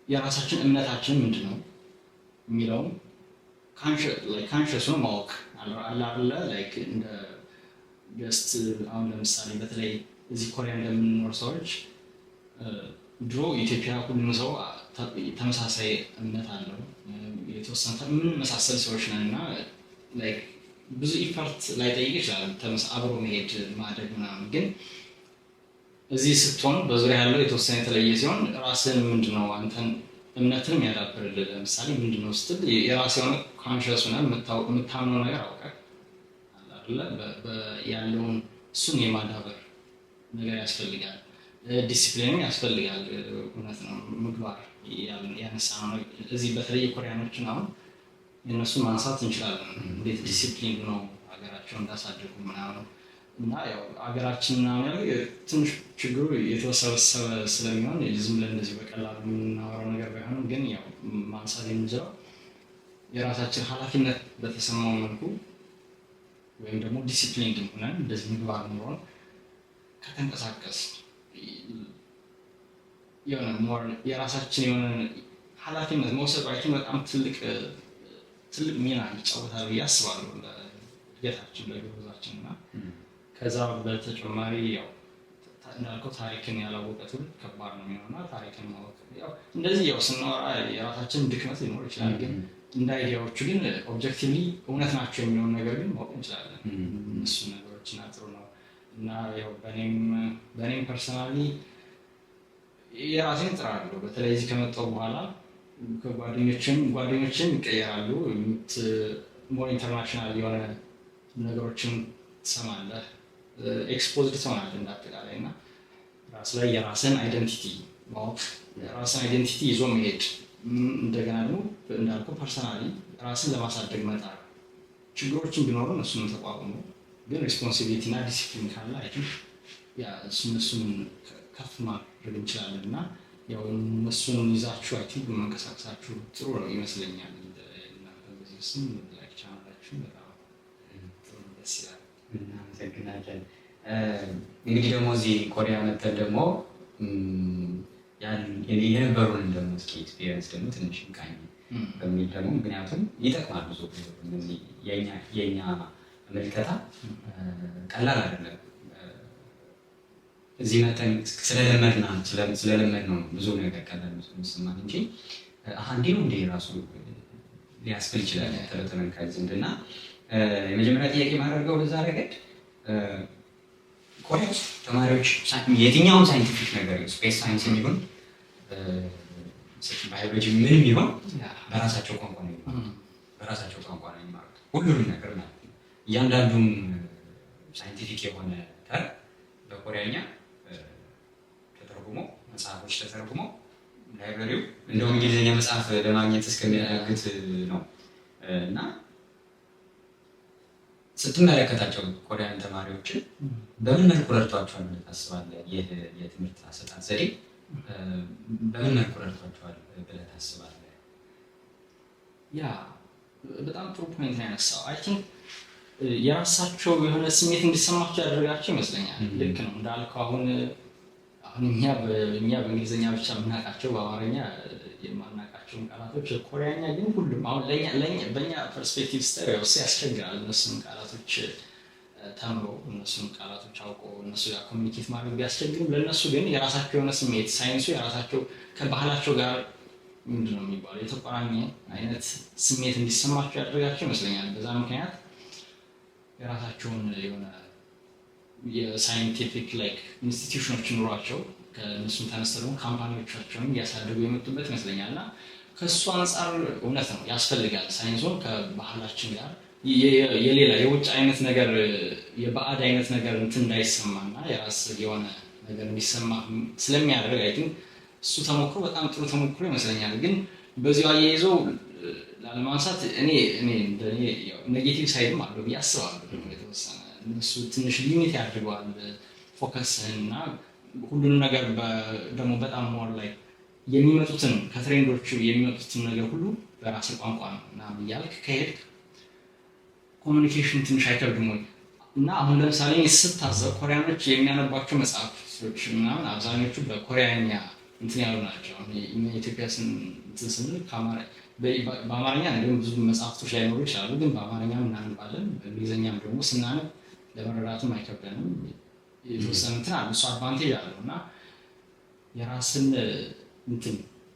የራሳችን እምነታችን ምንድን ነው የሚለውም conscious ሆኖ ማወቅ አለ አይደለ? Like እንደ just አሁን ለምሳሌ በተለይ እዚህ ኮሪያ እንደምንኖር ሰዎች ድሮ ኢትዮጵያ ሁሉም ሰው ተመሳሳይ እምነት አለው። የተወሰነ የምንመሳሰል ሰዎች ነን እና like ብዙ effort ላይጠይቅ ይችላል አብሮ መሄድ፣ ማደግ ምናምን። ግን እዚህ ስትሆን በዙሪያ ያለው የተወሰነ የተለየ ሲሆን ራስን ምንድነው አንተን እምነትንም ያዳብርልህ። ለምሳሌ ምንድነው ስትል የራስ የሆነ conscious ሆነህ የምታምነው ነገር አውቀህ አለ አይደለ? ያለውን እሱን የማዳበር ነገር ያስፈልጋል። ዲሲፕሊንም ያስፈልጋል። እውነት ነው። ምግባር ያነሳ ነው። እዚህ በተለይ የኮሪያኖችን አሁን የእነሱን ማንሳት እንችላለን። እንዴት ዲሲፕሊን ነው ሀገራቸውን እንዳሳደጉ ምናምን። እና ያው ሀገራችን ምናምን ያለው ትንሽ ችግሩ የተወሳሰበ ስለሚሆን ዝም ብለን እንደዚህ በቀላሉ የምናወራው ነገር ባይሆንም ግን ያው ማንሳት የምንችለው የራሳችን ኃላፊነት በተሰማው መልኩ ወይም ደግሞ ዲሲፕሊን ሆነን እንደዚህ ምግባር ኖሮን ከተንቀሳቀስ የሆነ more የራሳችን የሆነ ኃላፊነት መውሰዱ I think በጣም ትልቅ ትልቅ ሚና ይጫወታል ብዬ አስባለሁ ለእድገታችን፣ ለ growth ኣችን። እና ከዛ በተጨማሪ ያው እንዳልከው ታሪክን ያላወቀ ትውልድ ከባድ ነው የሚሆነው። ታሪክን ማወቅ ያው እንደዚህ ያው ስናወራ የራሳችን ድክመት ሊኖር ይችላል፣ ግን እንደ idea ዎቹ ግን objectively እውነት ናቸው የሚለውን ነገር ግን ማወቅ እንችላለን። እነሱ ነገሮች እና ጥሩ ነው። እና ያው በእኔም personally የራሴን ጥራለሁ። በተለይ እዚህ ከመጣሁ በኋላ ከጓደኞችም ጓደኞችም ይቀየራሉ። More international የሆነ ነገሮችን ትሰማለህ፣ exposed ትሆናለህ እንዳጠቃላይ። እና ራስ ላይ የራስን identity ማወቅ፣ የራስን identity ይዞ መሄድ፣ እንደገና ደግሞ እንዳልከው personally ራስን ለማሳደግ መጣር፣ ችግሮችን ቢኖሩ እነሱንም ተቋቁሞ ግን responsibility እና ዲሲፕሊን ካለ I think yeah እሱን ከፍ ማድረግ እንችላለን። እና ያው እነሱን ይዛችሁ I think መንቀሳቀሳችሁ ጥሩ ነው ይመስለኛል። እናንተ በዚህ ስም like ቻናላችሁ በጣም ጥሩ ነው፣ ደስ ይላል። እናመሰግናለን። እንግዲህ ደግሞ እዚህ ኮሪያ መተን ደግሞ የነበሩንን ደግሞ እስኪ experience ደግሞ ትንሽ እንቃኝ በሚል ደግሞ፣ ምክንያቱም ይጠቅማል ብዙ እነዚህ የኛ ምልከታ ቀላል አይደለም። እዚህ መተን ስለለመድ ነው ብዙ ነገር ቀላል መስሎ የሚሰማን እንጂ አሀ እንዲህ ነው እንዲህ ራሱ ሊያስብል ይችላል ተመልካች ዘንድ። እና የመጀመሪያ ጥያቄ ማደርገው በዛ ረገድ ኮሪያ ውስጥ ተማሪዎች የትኛውም scientific ነገር space science የሚሆን ባዮሎጂ ምንም ይሆን በራሳቸው ቋንቋ ነው የሚማሩት። በራሳቸው ቋንቋ ነው የሚማሩት ሁሉንም ነገር ማለት ነው። እያንዳንዱም scientific የሆነ term በኮሪያኛ ተተርጉሞ፣ መጽሐፎች ተተርጉሞ library ው እንደውም እንግሊዝኛ መጽሐፍ ለማግኘት እስከሚያዳግት ነው። እና ስትመለከታቸው Korean ተማሪዎችን በምን መልኩ ረድቷቸዋል ብለህ ታስባለህ? ይህ የትምህርት አሰጣጥ ዘዴ በምን መልኩ ረድቷቸዋል ብለህ ታስባለህ? Yeah፣ በጣም ጥሩ point ነው ያነሳው። I think የራሳቸው የሆነ ስሜት እንዲሰማቸው ያደረጋቸው ይመስለኛል። ልክ ነው እንዳልከው፣ አሁን እኛ በእንግሊዝኛ ብቻ የምናውቃቸው፣ በአማርኛ የማናውቃቸውን ቃላቶች ኮሪያኛ ግን ሁሉም አሁን በእኛ perspective ስታየው ያው እሱ ያስቸግራል። እነሱን ቃላቶች ተምሮ፣ እነሱን ቃላቶች አውቆ እነሱ ጋር communicate ማድረግ ቢያስቸግርም ለእነሱ ግን የራሳቸው የሆነ ስሜት ሳይንሱ የራሳቸው ከባህላቸው ጋር ምንድን ነው የሚባለው የተቆራኘ አይነት ስሜት እንዲሰማቸው ያደረጋቸው ይመስለኛል። በዛ ምክንያት የራሳቸውን የሆነ የ scientific like institution ኦች ኑሯቸው ከእነሱም ተነስተው ደግሞ company ዎቻቸውን እያሳደጉ የመጡበት ይመስለኛል። እና ከእሱ አንጻር እውነት ነው ያስፈልጋል። ሳይንሱን ከባህላችን ጋር የሌላ የውጭ አይነት ነገር፣ የባዕድ አይነት ነገር እንትን እንዳይሰማና የራስ የሆነ ነገር እንዲሰማ ስለሚያደርግ I think እሱ ተሞክሮ በጣም ጥሩ ተሞክሮ ይመስለኛል። ግን በዚሁ አያይዞ ላለማንሳት እኔ እንደኔ negative side ም አለው ብዬ አስባለሁ። የተወሰነ እነሱ ትንሽ limit ያድርገዋል focus ህን እና ሁሉንም ነገር ደግሞ በጣም more like የሚመጡትን ከ trend ኦቹ የሚመጡትን ነገር ሁሉ በራስ ቋንቋ ነው ምናምን እያልክ ከሄድክ communication ትንሽ አይከብድም ወይ? እና አሁን ለምሳሌ እኔ ስታዘብ ኮሪያኖች የሚያነቧቸው መጽሐፎች ምናምን አብዛኞቹ በኮሪያኛ እንትን ያሉ ናቸው። አሁን እኛ ኢትዮጵያ እንትን ስንል በአማርኛ እንዲሁም ብዙ መጽሐፍቶች ላይኖሩ ይችላሉ፣ ግን በአማርኛም እናነባለን። በእንግሊዝኛም ደግሞ ስናነብ ለመረዳትም አይከብደንም። የተወሰነ እንትን አለ፣ እሱ advantage አለው። እና የራስን እንትን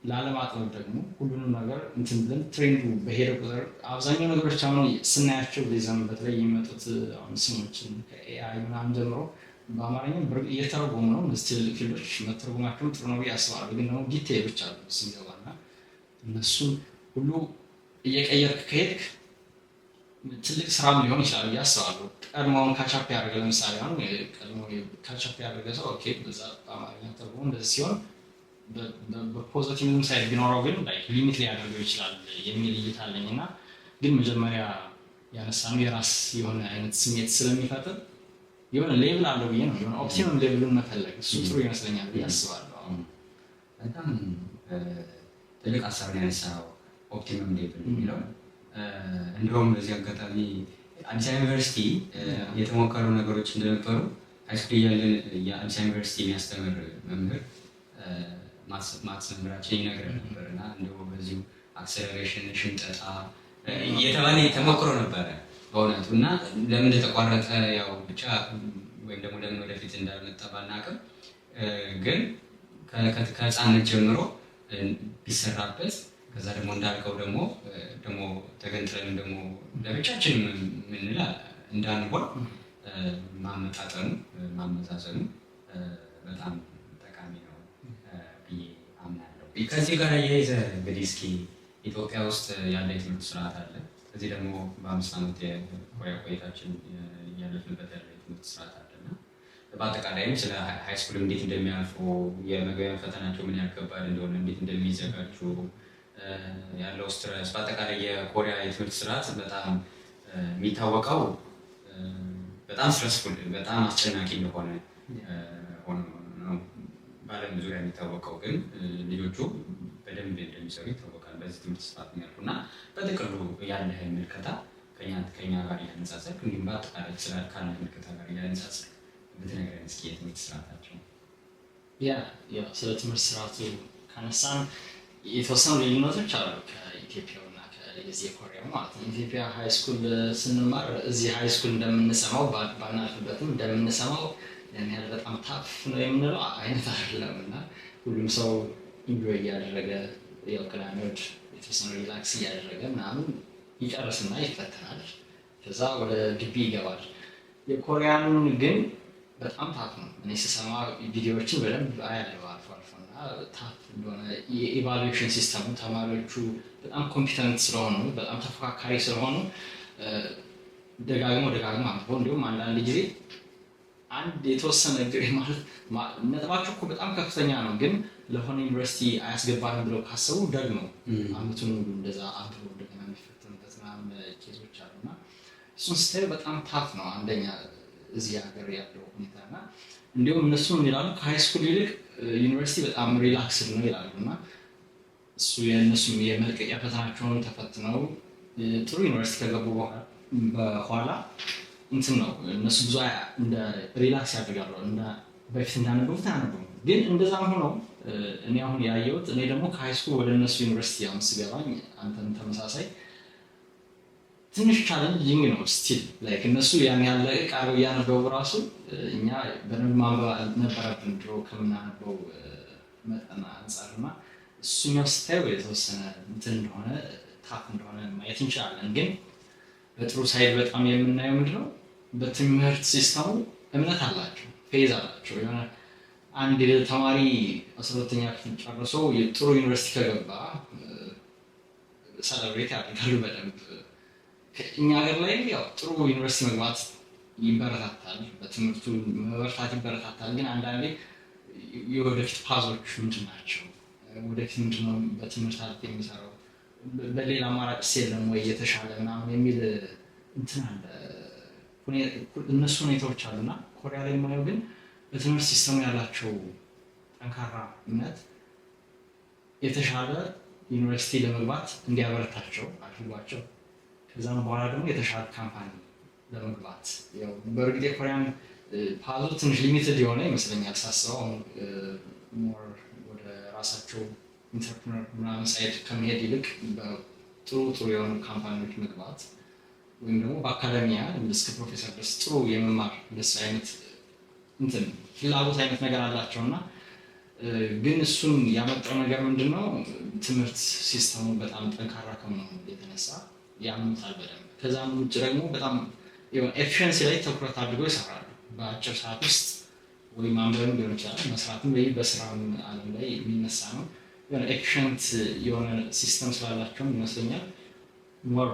ላለማጥበብ ደግሞ ሁሉንም ነገር እንትን ብለን trend ኡ በሄደ ቁጥር አብዛኛው ነገሮች አሁን ስናያቸው በዚህ ዘመን በተለይ የሚመጡት አሁን ስሞችን ከ AI ምናምን ጀምሮ በአማርኛ እየተረጎሙ ነው። እነዚህ ትልልቅ field ኦች መተርጎማቸውም ጥሩ ነው ብዬ አስባለሁ። ግን ደግሞ detail ኦች አሉ ስንገባ እና እነሱን ሁሉ እየቀየርክ ከሄድክ ትልቅ ስራም ሊሆን ይችላል ብዬ አስባለሁ። ቀድሞውን catch up ያደረገ፣ ለምሳሌ አሁን ቀድሞ catch up ያደረገ ሰው okay በዛ በአማርኛ ተርጉሞ እንደዚህ ሲሆን በ positive ም side ቢኖረው ግን limit ሊያደርገው ይችላል የሚል እይታ አለኝ። እና ግን መጀመሪያ ያነሳነው የራስ የሆነ አይነት ስሜት ስለሚፈጥር የሆነ level አለው ብዬ ነው፣ የሆነ optimum level ኡን መፈለግ እሱ ጥሩ ይመስለኛል ብዬ አስባለሁ። አሁን በጣም ትልቅ ሀሳብ ነው ያነሳኸው። Optimum level የሚለው እንደውም በዚህ አጋጣሚ አዲስ አበባ ዩኒቨርሲቲ የተሞከሩ ነገሮች እንደነበሩ high school እያለን የአዲስ አበባ ዩኒቨርሲቲ የሚያስተምር መምህር፣ maths መምህራችን ይነግረን ነበር። እና እንደው በዚሁ acceleration ሽምጠጣ እየተባለ ተሞክሮ ነበረ በእውነቱ። እና ለምን እንደተቋረጠ ያው ብቻ ወይም ደግሞ ለምን ወደፊት እንዳልመጣ ባናውቅም፣ ግን ከህፃንነት ጀምሮ ቢሰራበት፣ ከዛ ደግሞ እንዳልከው ደግሞ ተገንጥለን ደግሞ ለብቻችን የምንል እንዳንሆን ማመጣጠኑ፣ ማመዛዘኑ በጣም ጠቃሚ ነው ብዬ አምናለሁ። ከዚህ ጋር አያይዘህ እንግዲህ እስኪ ኢትዮጵያ ውስጥ ያለ የትምህርት ስርዓት አለ። እዚህ ደግሞ በ5 ዓመት የኮሪያ ቆይታችን እያለፍንበት ያለ የትምህርት ስርዓት አለ። እና በአጠቃላይም ስለ high school እንዴት እንደሚያልፉ፣ የመግቢያ ፈተናቸው ምን ያህል ከባድ እንደሆነ፣ እንዴት እንደሚዘጋጁ፣ ያለው stress፣ በአጠቃላይ የኮሪያ የትምህርት ስርዓት በጣም የሚታወቀው በጣም stressful፣ በጣም አስጨናቂ እንደሆነ ሆኖ ነው በዓለም ዙሪያ የሚታወቀው። ግን ልጆቹ በደንብ እንደሚሰሩ ይታወቃል በዚህ ትምህርት ስርዓት የሚያልፉ። እና በጥቅሉ ያለህን ምልከታ ከኛ ጋር እያነጻጸርክ፣ እንዲሁም በአጠቃላይ ካለህ ምልከታ ጋር እያነጻጸርክ ብትነግረን እስኪ የትምህርት ስርዓታቸው። Yeah፣ ያው ስለ ትምህርት ስርዓቱ ካነሳን የተወሰኑ ልዩነቶች አሉ ከኢትዮጵያው እና ከዚህ የኮሪያው ማለት ነው። ኢትዮጵያ high school ስንማር እዚህ high school እንደምንሰማው፣ ባናልፍበትም እንደምንሰማው ያን ያህል በጣም tough ነው የምንለው አይነት አይደለም። እና ሁሉም ሰው enjoy እያደረገ፣ ያው ቅዳሜ እሑድ የተወሰነ relax እያደረገ ምናምን ይጨርስና ይፈተናል። ከዛ ወደ ግቢ ይገባል። የኮሪያን ግን በጣም tough ነው። እኔ ስሰማ ቪዲዮዎችን በደንብ አያለሁ አልፎ አልፎ። እና tough እንደሆነ የ evaluation system ኡ፣ ተማሪዎቹ በጣም competent ስለሆኑ፣ በጣም ተፎካካሪ ስለሆኑ፣ ደጋግሞ ደጋግሞ አንብበው፣ እንዲሁም አንዳንድ ጊዜ አንድ የተወሰነ ማለት ነጥባቸው እኮ በጣም ከፍተኛ ነው፣ ግን ለሆነ ዩኒቨርሲቲ አያስገባንም ብለው ካሰቡ ደግሞ አመቱን ሙሉ እንደዛ አንብበው እንደገና የሚፈተኑበት ምናምን case ኦች አሉ። እና እሱን ስታዩ በጣም tough ነው አንደኛ እዚህ ሀገር ያለው ሁኔታ። እና እንዲሁም እነሱ ምን ይላሉ፣ ከ high school ይልቅ ዩኒቨርሲቲ በጣም relaxed ነው ይላሉ። እና እሱ የእነሱም የመልቀቂያ ፈተናቸውን ተፈትነው ጥሩ ዩኒቨርሲቲ ከገቡ በኋላ እንትን ነው፣ እነሱ ብዙ እንደ relax ያደርጋሉ፣ እንደ በፊት እንዳነበቡት አያነቡም። ግን እንደዛም ሆነው እኔ አሁን ያየሁት፣ እኔ ደግሞ ከ high school ወደ እነሱ ዩኒቨርሲቲ አሁን ስገባኝ፣ አንተም ተመሳሳይ፣ ትንሽ challenging ነው still። Like እነሱ ያን ያህል ለቅቅ አድርገው እያነበቡ ራሱ እኛ በደንብ ማንበብ ነበረብን ድሮ ከምናነበው መጠን አንጻር። እና እሱኛው ስታየው የተወሰነ እንትን እንደሆነ፣ tough እንደሆነ ማየት እንችላለን። ግን በጥሩ side በጣም የምናየው ምንድነው፣ በትምህርት system ኡ እምነት አላቸው፣ faith አላቸው። የሆነ አንድ ተማሪ 12ኛ ክፍል ጨርሶ የጥሩ ዩኒቨርሲቲ ከገባ celebrate ያደርጋሉ በደንብ። እኛ ሀገር ላይ ያው ጥሩ ዩኒቨርሲቲ መግባት ይበረታታል፣ በትምህርቱ መበርታት ይበረታታል። ግን አንዳንዴ የወደፊት path ኦች ምንድን ናቸው? ወደፊት ምንድን ነው በትምህርት አልፍ የሚሰራው? በሌላ አማራጭ የለም ወይ የተሻለ ምናምን የሚል እንትን አለ። እነሱ ሁኔታዎች አሉና ኮሪያ ላይ የማየው ግን በትምህርት system ኡ ያላቸው ጠንካራ እምነት የተሻለ ዩኒቨርሲቲ ለመግባት እንዲያበረታቸው አድርጓቸው፣ ከዛም በኋላ ደግሞ የተሻለ company ለመግባት። ያው በእርግጥ የኮሪያን ፓዙ ትንሽ limited የሆነ ይመስለኛል ሳስበው። አሁን more ወደ ራሳቸው entrepreneur ምናምን side ከመሄድ ይልቅ በጥሩ ጥሩ የሆኑ company ዎች መግባት ወይም ደግሞ በ academia እስከ ፕሮፌሰር ድረስ ጥሩ የመማር እንደሱ አይነት እንትን ፍላጎት አይነት ነገር አላቸው። እና ግን እሱን ያመጣው ነገር ምንድነው? ትምህርት system ኡ በጣም ጠንካራ ከመሆኑ የተነሳ ያምኑታል በደንብ። ከዛም ውጭ ደግሞ በጣም efficiency ላይ ትኩረት አድርገው ይሰራሉ። በአጭር ሰዓት ውስጥ ወይ ማንበብም ሊሆን ይችላል፣ መስራትም ወይ በስራም ዓለም ላይ የሚነሳ ነው። የሆነ efficient የሆነ system ስላላቸውም ይመስለኛል more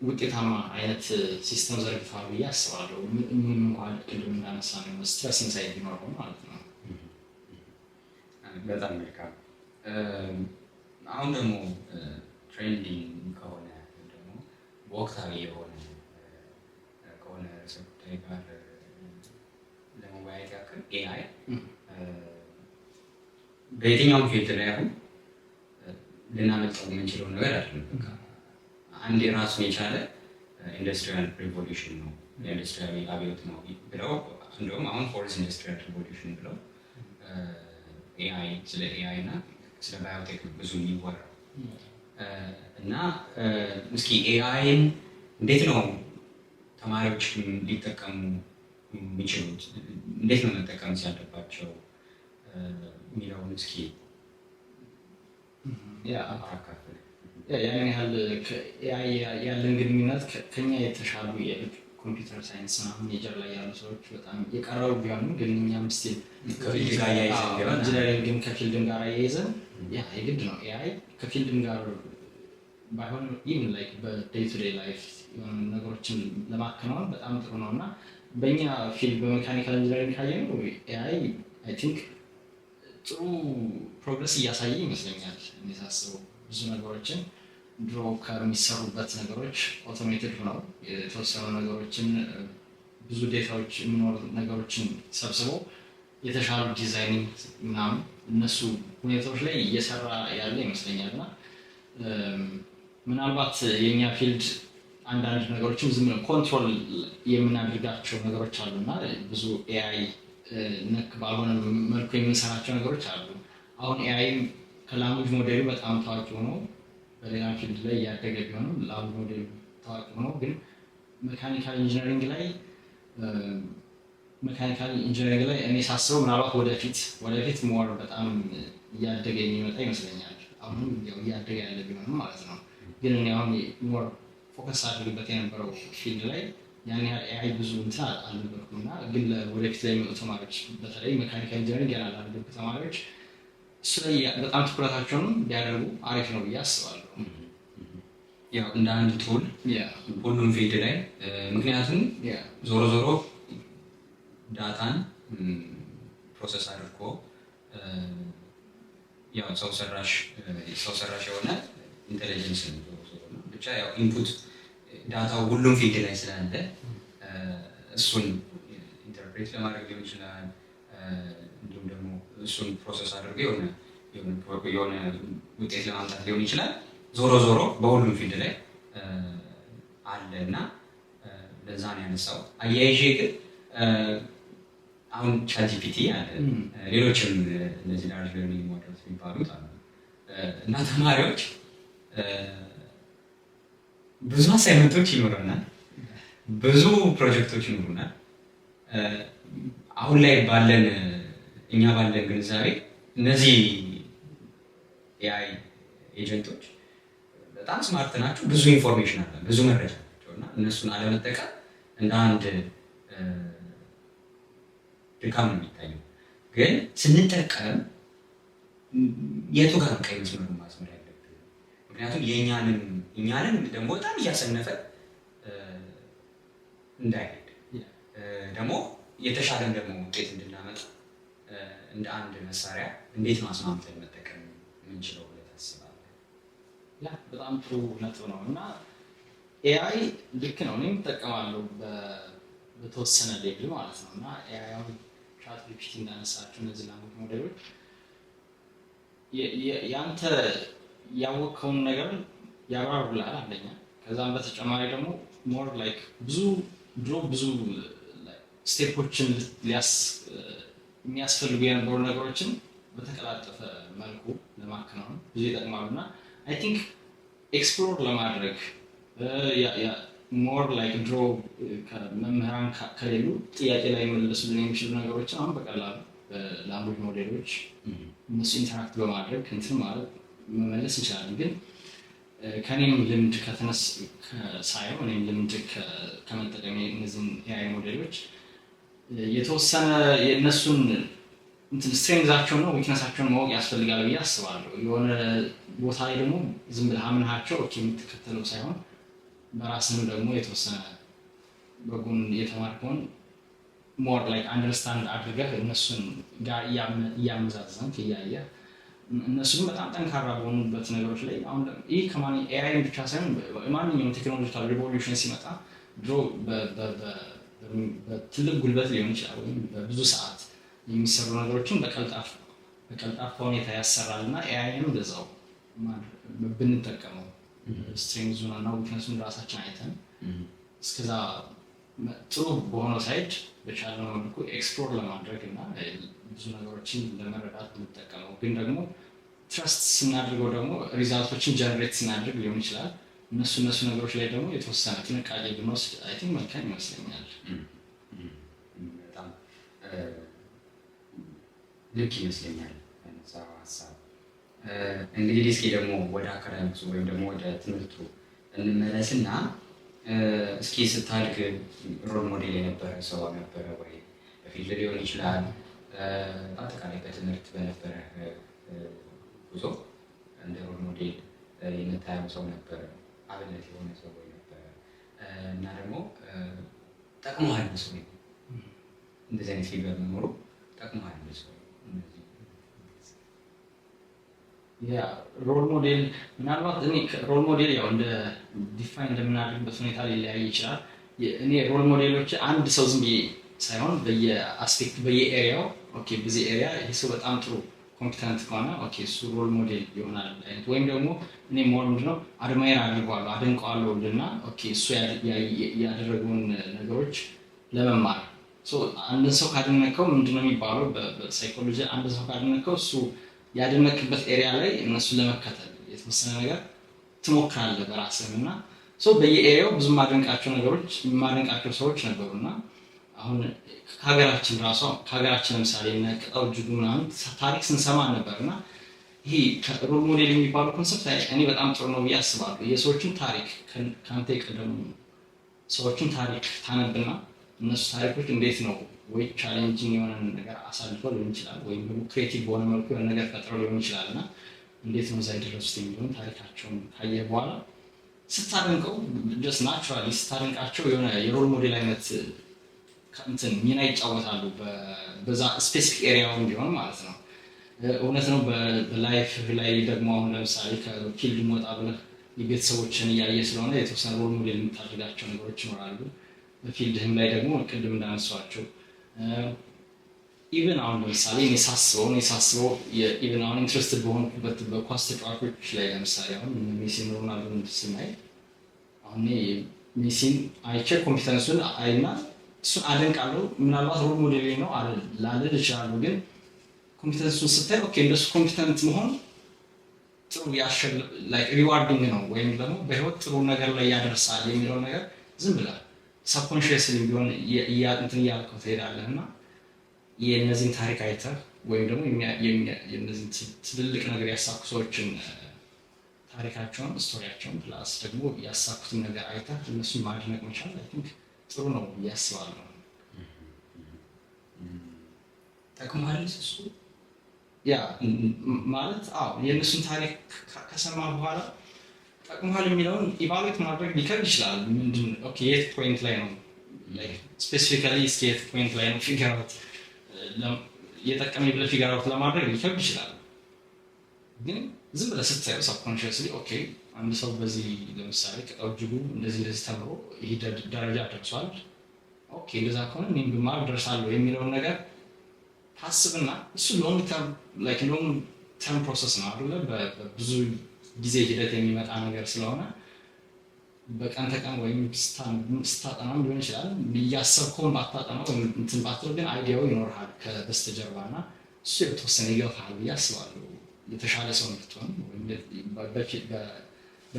ውጤታማ አይነት system ዘርግተዋል ብዬ አስባለሁ። ምንም እንኳን ቅድም እንዳነሳ ነው stress inside ቢኖረው ማለት ነው። በጣም መልካም። አሁን ደግሞ trending ከሆነ ወይም ደግሞ ወቅታዊ የሆነ ከሆነ ርዕሰ ጉዳይ ጋር ለመወያየት ያክል AI በየትኛውም field ላይ አሁን ልናመልጠው የምንችለው ነገር አይደለም። በቃ አንድ የራሱን የቻለ industrial revolution ነው፣ የኢንዱስትሪያዊ አብዮት ነው ብለው፣ እንደውም አሁን fourth industrial revolution ብለው AI፣ ስለ AI እና ስለ biotech ብዙ የሚወራው። እና እስኪ AI ን እንዴት ነው ተማሪዎች ሊጠቀሙ የሚችሉት፣ እንዴት ነው መጠቀም ያለባቸው የሚለውን እስኪ አካፍል። ያን ያህል AI ያለን ግንኙነት ከኛ የተሻሉ የ computer science ምናምን major ላይ ያሉ ሰዎች በጣም የቀረቡ ቢሆንም ግን እኛም still ከ field ጋር አያይዘን ቢሆን engineering ም ከ field ም ጋር አያይዘን ያ የግድ ነው። AI ከ field ም ጋር ባይሆን even like በ day to day life የሆኑ ነገሮችን ለማከናወን በጣም ጥሩ ነው። እና በእኛ field በ mechanical engineering ካየነው AI I think ጥሩ progress እያሳየ ይመስለኛል። እኔ ሳስበው ብዙ ነገሮችን ድሮ ከሚሰሩበት ነገሮች automated ሆነው የተወሰኑ ነገሮችን፣ ብዙ data ዎች የሚኖሩ ነገሮችን ሰብስቦ የተሻሉ designing ምናምን እነሱ ሁኔታዎች ላይ እየሰራ ያለ ይመስለኛል። እና ምናልባት የእኛ field አንዳንድ ነገሮችን ዝም ብለን control የምናደርጋቸው ነገሮች አሉ እና ብዙ AI ነክ ባልሆነ መልኩ የምንሰራቸው ነገሮች አሉ። አሁን AI ም ከ language model ኡ በጣም ታዋቂ ሆኖ በሌላ field ላይ እያደገ ቢሆንም language model ኡ ታዋቂ ሆኖ ግን mechanical engineering ላይ እኔ ሳስበው ምናልባት ወደፊት more በጣም እያደገ የሚመጣ ይመስለኛል። አሁንም ያው እያደገ ያለ ቢሆንም ማለት ነው። ግን እኔ አሁን more focus አድርግበት የነበረው field ላይ ያን ያህል AI ብዙ እንትን አልነበርኩም። እና ግን ወደፊት ላይ የሚመጡ ተማሪዎች፣ በተለይ mechanical engineering ገና ላልገቡ ተማሪዎች እሱ ላይ በጣም ትኩረታቸውን ቢያደርጉ አሪፍ ነው ብዬ አስባለሁ። ያው እንደ አንድ tool ሁሉም field ላይ፣ ምክንያቱም ዞሮ ዞሮ data ን process አድርጎ ያው ሰው ሰራሽ የሆነ intelligence ነው ዞሮ ዞሮ ነው። ብቻ ያው input data ው ሁሉም field ላይ ስላለ እሱን interpret ለማድረግ ሊሆን ይችላል። እንዲሁም ደግሞ እሱን process አድርጎ የሆነ ውጤት ለማምጣት ሊሆን ይችላል። ዞሮ ዞሮ በሁሉም field ላይ አለ እና ለዛ ነው ያነሳው። አያይዤ ግን አሁን ChatGPT አለ፣ ሌሎችም እነዚህ large learning models የሚባሉት አሉ። እና ተማሪዎች ብዙ assignment ኦች ይኖረናል፣ ብዙ ፕሮጀክቶች ይኖሩናል። አሁን ላይ ባለን እኛ ባለን ግንዛቤ እነዚህ AI agent ኦች በጣም smart ናቸው፣ ብዙ information አለ፣ ብዙ መረጃ ናቸው። እና እነሱን አለመጠቀም እንደ አንድ ድካም ነው የሚታየው። ግን ስንጠቀም የቱ ጋር ነው ቀይ መስመሩን ማስመር ያለብን? ምክንያቱም የእኛንም ደግሞ በጣም እያሰነፈ እንዳይሄድ፣ ደግሞ የተሻለን ደግሞ ውጤት እንድናመጣ እንደ አንድ መሳሪያ እንዴት ነው አስማምተን መጠቀም የምንችለው ብለህ ታስባለህ? Yeah፣ በጣም ጥሩ ነጥብ ነው። እና AI ልክ ነው፣ እኔም እጠቀማለሁ በተወሰነ level ማለት ነው። እና AI አሁን ChatGPT እንዳነሳቸው እነዚህ language model ኦች የአንተ ያወቅከውን ነገር ያብራሩልሃል አንደኛ። ከዛም በተጨማሪ ደግሞ more like ብዙ ድሮ ብዙ step ኦችን የሚያስፈልጉ የነበሩ ነገሮችን በተቀላጠፈ መልኩ ለማከናወን ብዙ ይጠቅማሉ። እና I think explore ለማድረግ more like ድሮ ከመምህራን ከሌሉ ጥያቄ ላይ መለሱልን የሚችሉ ነገሮችን አሁን በቀላሉ በ language model ኦች እነሱ interact በማድረግ እንትን ማለት መመለስ እንችላለን። ግን ከኔም ልምድ ከተነስ ሳየው፣ እኔም ልምድ ከመጠቀም እነዚህን AI model ኦች የተወሰነ የእነሱን እንትን strength ኣቸውን ነው weakness ኣቸውን ማወቅ ያስፈልጋል ብዬ አስባለሁ። የሆነ ቦታ ላይ ደግሞ ዝም ብለህ አምነሃቸው okay የምትከተለው ሳይሆን በራስህም ደግሞ የተወሰነ በጎን የተማርከውን more like understand አድርገህ እነሱን ጋር እያመዛዘንክ እያየህ፣ እነሱም በጣም ጠንካራ በሆኑበት ነገሮች ላይ፣ አሁን ይህ ከማን AI ን ብቻ ሳይሆን ማንኛውም technological revolution ሲመጣ ድሮ በትልቅ ጉልበት ሊሆን ይችላል ወይም በብዙ ሰዓት የሚሰሩ ነገሮችን በቀልጣፋ ሁኔታ ያሰራል። እና AI ንም እንደዛው ብንጠቀመው Strength ኡን እና weakness ኡን ራሳችን አይተን እስከዛ ጥሩ በሆነው side በቻልነው መልኩ explore ለማድረግ እና ብዙ ነገሮችን ለመረዳት የምንጠቀመው፣ ግን ደግሞ trust ስናደርገው ደግሞ result ኦችን generate ስናደርግ ሊሆን ይችላል። እነሱ ነገሮች ላይ ደግሞ የተወሰነ ጥንቃቄ ብንወስድ I think መልካም ይመስለኛል። በጣም ልክ ይመስለኛል ያነሳኸው ሀሳብ። እንግዲህ እስኪ ደግሞ ወደ academics ኡ ወይም ደግሞ ወደ ትምህርቱ እንመለስና እስኪ ስታድግ role model የነበረ ሰው ነበረ ወይ? በ field ሊሆን ይችላል፣ በአጠቃላይ በትምህርት በነበረ ጉዞ እንደ role model የምታየው ሰው ነበረ? አብነት የሆነ ሰው ወይ ነበረ? እና ደግሞ ጠቅሞሃል ሰው፣ እንደዚህ አይነት figure መኖሩ ጠቅሞሃል ሰው? Yeah, role model ምናልባት እኔ role model ያው እንደ define እንደምናደርግበት ሁኔታ ሊለያይ ይችላል። እኔ role model ኦች አንድ ሰው ዝም ብዬ ሳይሆን በየ aspect በየ area ው፣ okay በዚህ area ይህ ሰው በጣም ጥሩ competent ከሆነ okay እሱ role model ይሆናል አይነት፣ ወይም ደግሞ እኔ more ምንድነው admire አድርገዋለሁ፣ አደንቀዋለሁ እና okay እሱ ያደረገውን ነገሮች ለመማር። አንድን ሰው ካደነከው፣ ምንድነው የሚባለው በ psychology፣ አንድ ሰው ካደነከው እሱ ያደነክበት area ላይ እነሱን ለመከተል የተወሰነ ነገር ትሞክራለህ በራስህም። እና በየ area ው ብዙ የማደንቃቸው ነገሮች፣ የማደንቃቸው ሰዎች ነበሩ። እና አሁን ከሀገራችን ራሷ ከሀገራችን ለምሳሌ እነ ቅጣው እጅጉ ምናምን ታሪክ ስንሰማ ነበር። እና ይሄ role model የሚባለው concept እኔ በጣም ጥሩ ነው ብዬ አስባለሁ። የሰዎችን ታሪክ፣ ከአንተ የቀደሙ ሰዎችን ታሪክ ታነብና እነሱ ታሪኮች እንዴት ነው ወይ challenging የሆነ ነገር አሳልፈው ሊሆን ይችላል፣ ወይም ደግሞ creative በሆነ መልኩ የሆነ ነገር ፈጥረው ሊሆን ይችላል፣ እና እንዴት ነው እዛ የደረሱት የሚለውን ታሪካቸውን ካየህ በኋላ ስታደንቀው just naturally ስታደንቃቸው የሆነ የ role model አይነት እንትን ሚና ይጫወታሉ በዛ specific area ውን ቢሆን ማለት ነው። እውነት ነው። በ life ላይ ደግሞ አሁን ለምሳሌ ከ field ወጣ ብለህ የቤተሰቦችን እያየ ስለሆነ የተወሰነ role model የምታደርጋቸው ነገሮች ይኖራሉ። በ field ህም ላይ ደግሞ ቅድም እንዳነሷቸው even አሁን ለምሳሌ እኔ ሳስበው even አሁን interested በሆንኩበት በኳስ ተጫዋቾች ላይ ለምሳሌ አሁን ሜሲን ሮናልዶን ስናይ አሁን ሜሲን አይቼ competence ኡን አይና እሱን አደንቃለሁ። ምናልባት role model ነው ላልል እችላለሁ፣ ግን competence ኡን ስታይ okay እንደሱ competent መሆን ጥሩ rewarding ነው ወይም ደግሞ በህይወት ጥሩ ነገር ላይ ያደርሳል የሚለውን ነገር ዝም ብለህ subconsciously ቢሆን እንትን እያልከው ትሄዳለህ። እና የእነዚህን ታሪክ አይተህ ወይም ደግሞ የእነዚህን ትልልቅ ነገር ያሳኩ ሰዎችን ታሪካቸውን፣ story ያቸውን plus ደግሞ ያሳኩትን ነገር አይተህ እነሱን ማድነቅ መቻል I think ጥሩ ነው ብዬ አስባለሁ። ጠቅሞሃል እሱ? Yeah, ማለት አዎ፣ የእነሱን ታሪክ ከሰማ በኋላ ጠቅሞሃል የሚለውን evaluate ማድረግ ሊከብድ ይችላል። ምንድን okay የት point ላይ ነው፣ specifically እስኪ የት point ላይ ነው figure out የጠቀመኝ ብለህ figure out ለማድረግ ሊከብድ ይችላል። ግን ዝም ብለህ ስታየው subconsciously okay አንድ ሰው በዚህ ለምሳሌ ቅጣው እጅጉ እንደዚህ እንደዚህ ተምሮ ይህ ደረጃ ደርሷል፣ okay እንደዛ ከሆነ እኔም ብማር ደርሳለሁ የሚለውን ነገር ታስብና እሱ long term process ነው አይደለ? በብዙ ጊዜ ሂደት የሚመጣ ነገር ስለሆነ በቀን ተቀን ወይም ስታጠናም ሊሆን ይችላል፣ እያሰብከውን ባታጠናው ወይም እንትን ባትለው ግን idea ው ይኖርሃል ከበስተጀርባ እና እሱ የተወሰነ ይገፋሃል ብዬ አስባለሁ። የተሻለ ሰው እንድትሆን ወይም በ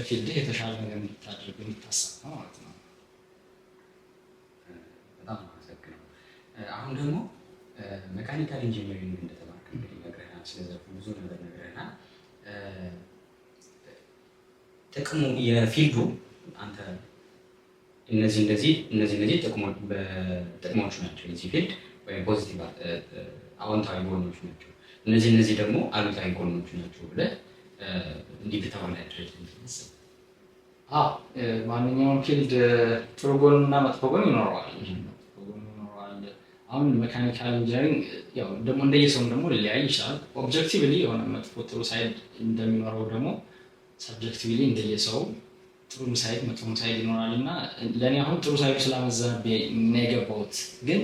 field ህ የተሻለ ነገር እንድታደርግ፣ እንድታሳካ ማለት ነው። በጣም አመሰግነው። አሁን ደግሞ mechanical engineering እንደተማርክ እንግዲህ ነግረናል። ስለ ዘርፉ ብዙ ነገር ነግረናል። ጥቅሙ የ field ኡ አንተ እነዚህ እንደዚህ እነዚህ ጥቅሞቹ ናቸው የዚህ field ወይም positive አዎንታዊ ጎኖቹ ናቸው፣ እነዚህ ደግሞ አሉታዊ ጎኖቹ ናቸው ብለህ እንዲህ ብታወዳድር? ማንኛውም field ጥሩ ጎን እና መጥፎ ጎን ይኖረዋል። መጥፎ ጎን ይኖረዋል። አሁን mechanical engineering ያው ደግሞ እንደየሰውም ደግሞ ሊለያይ ይችላል። Objectively የሆነ መጥፎ ጥሩ side እንደሚኖረው ደግሞ subjectively እንደየሰው ጥሩም side መጥፎም side ይኖራል። እና ለእኔ አሁን ጥሩ side ኡ ስላመዘነብኝ ነው የገባሁት። ግን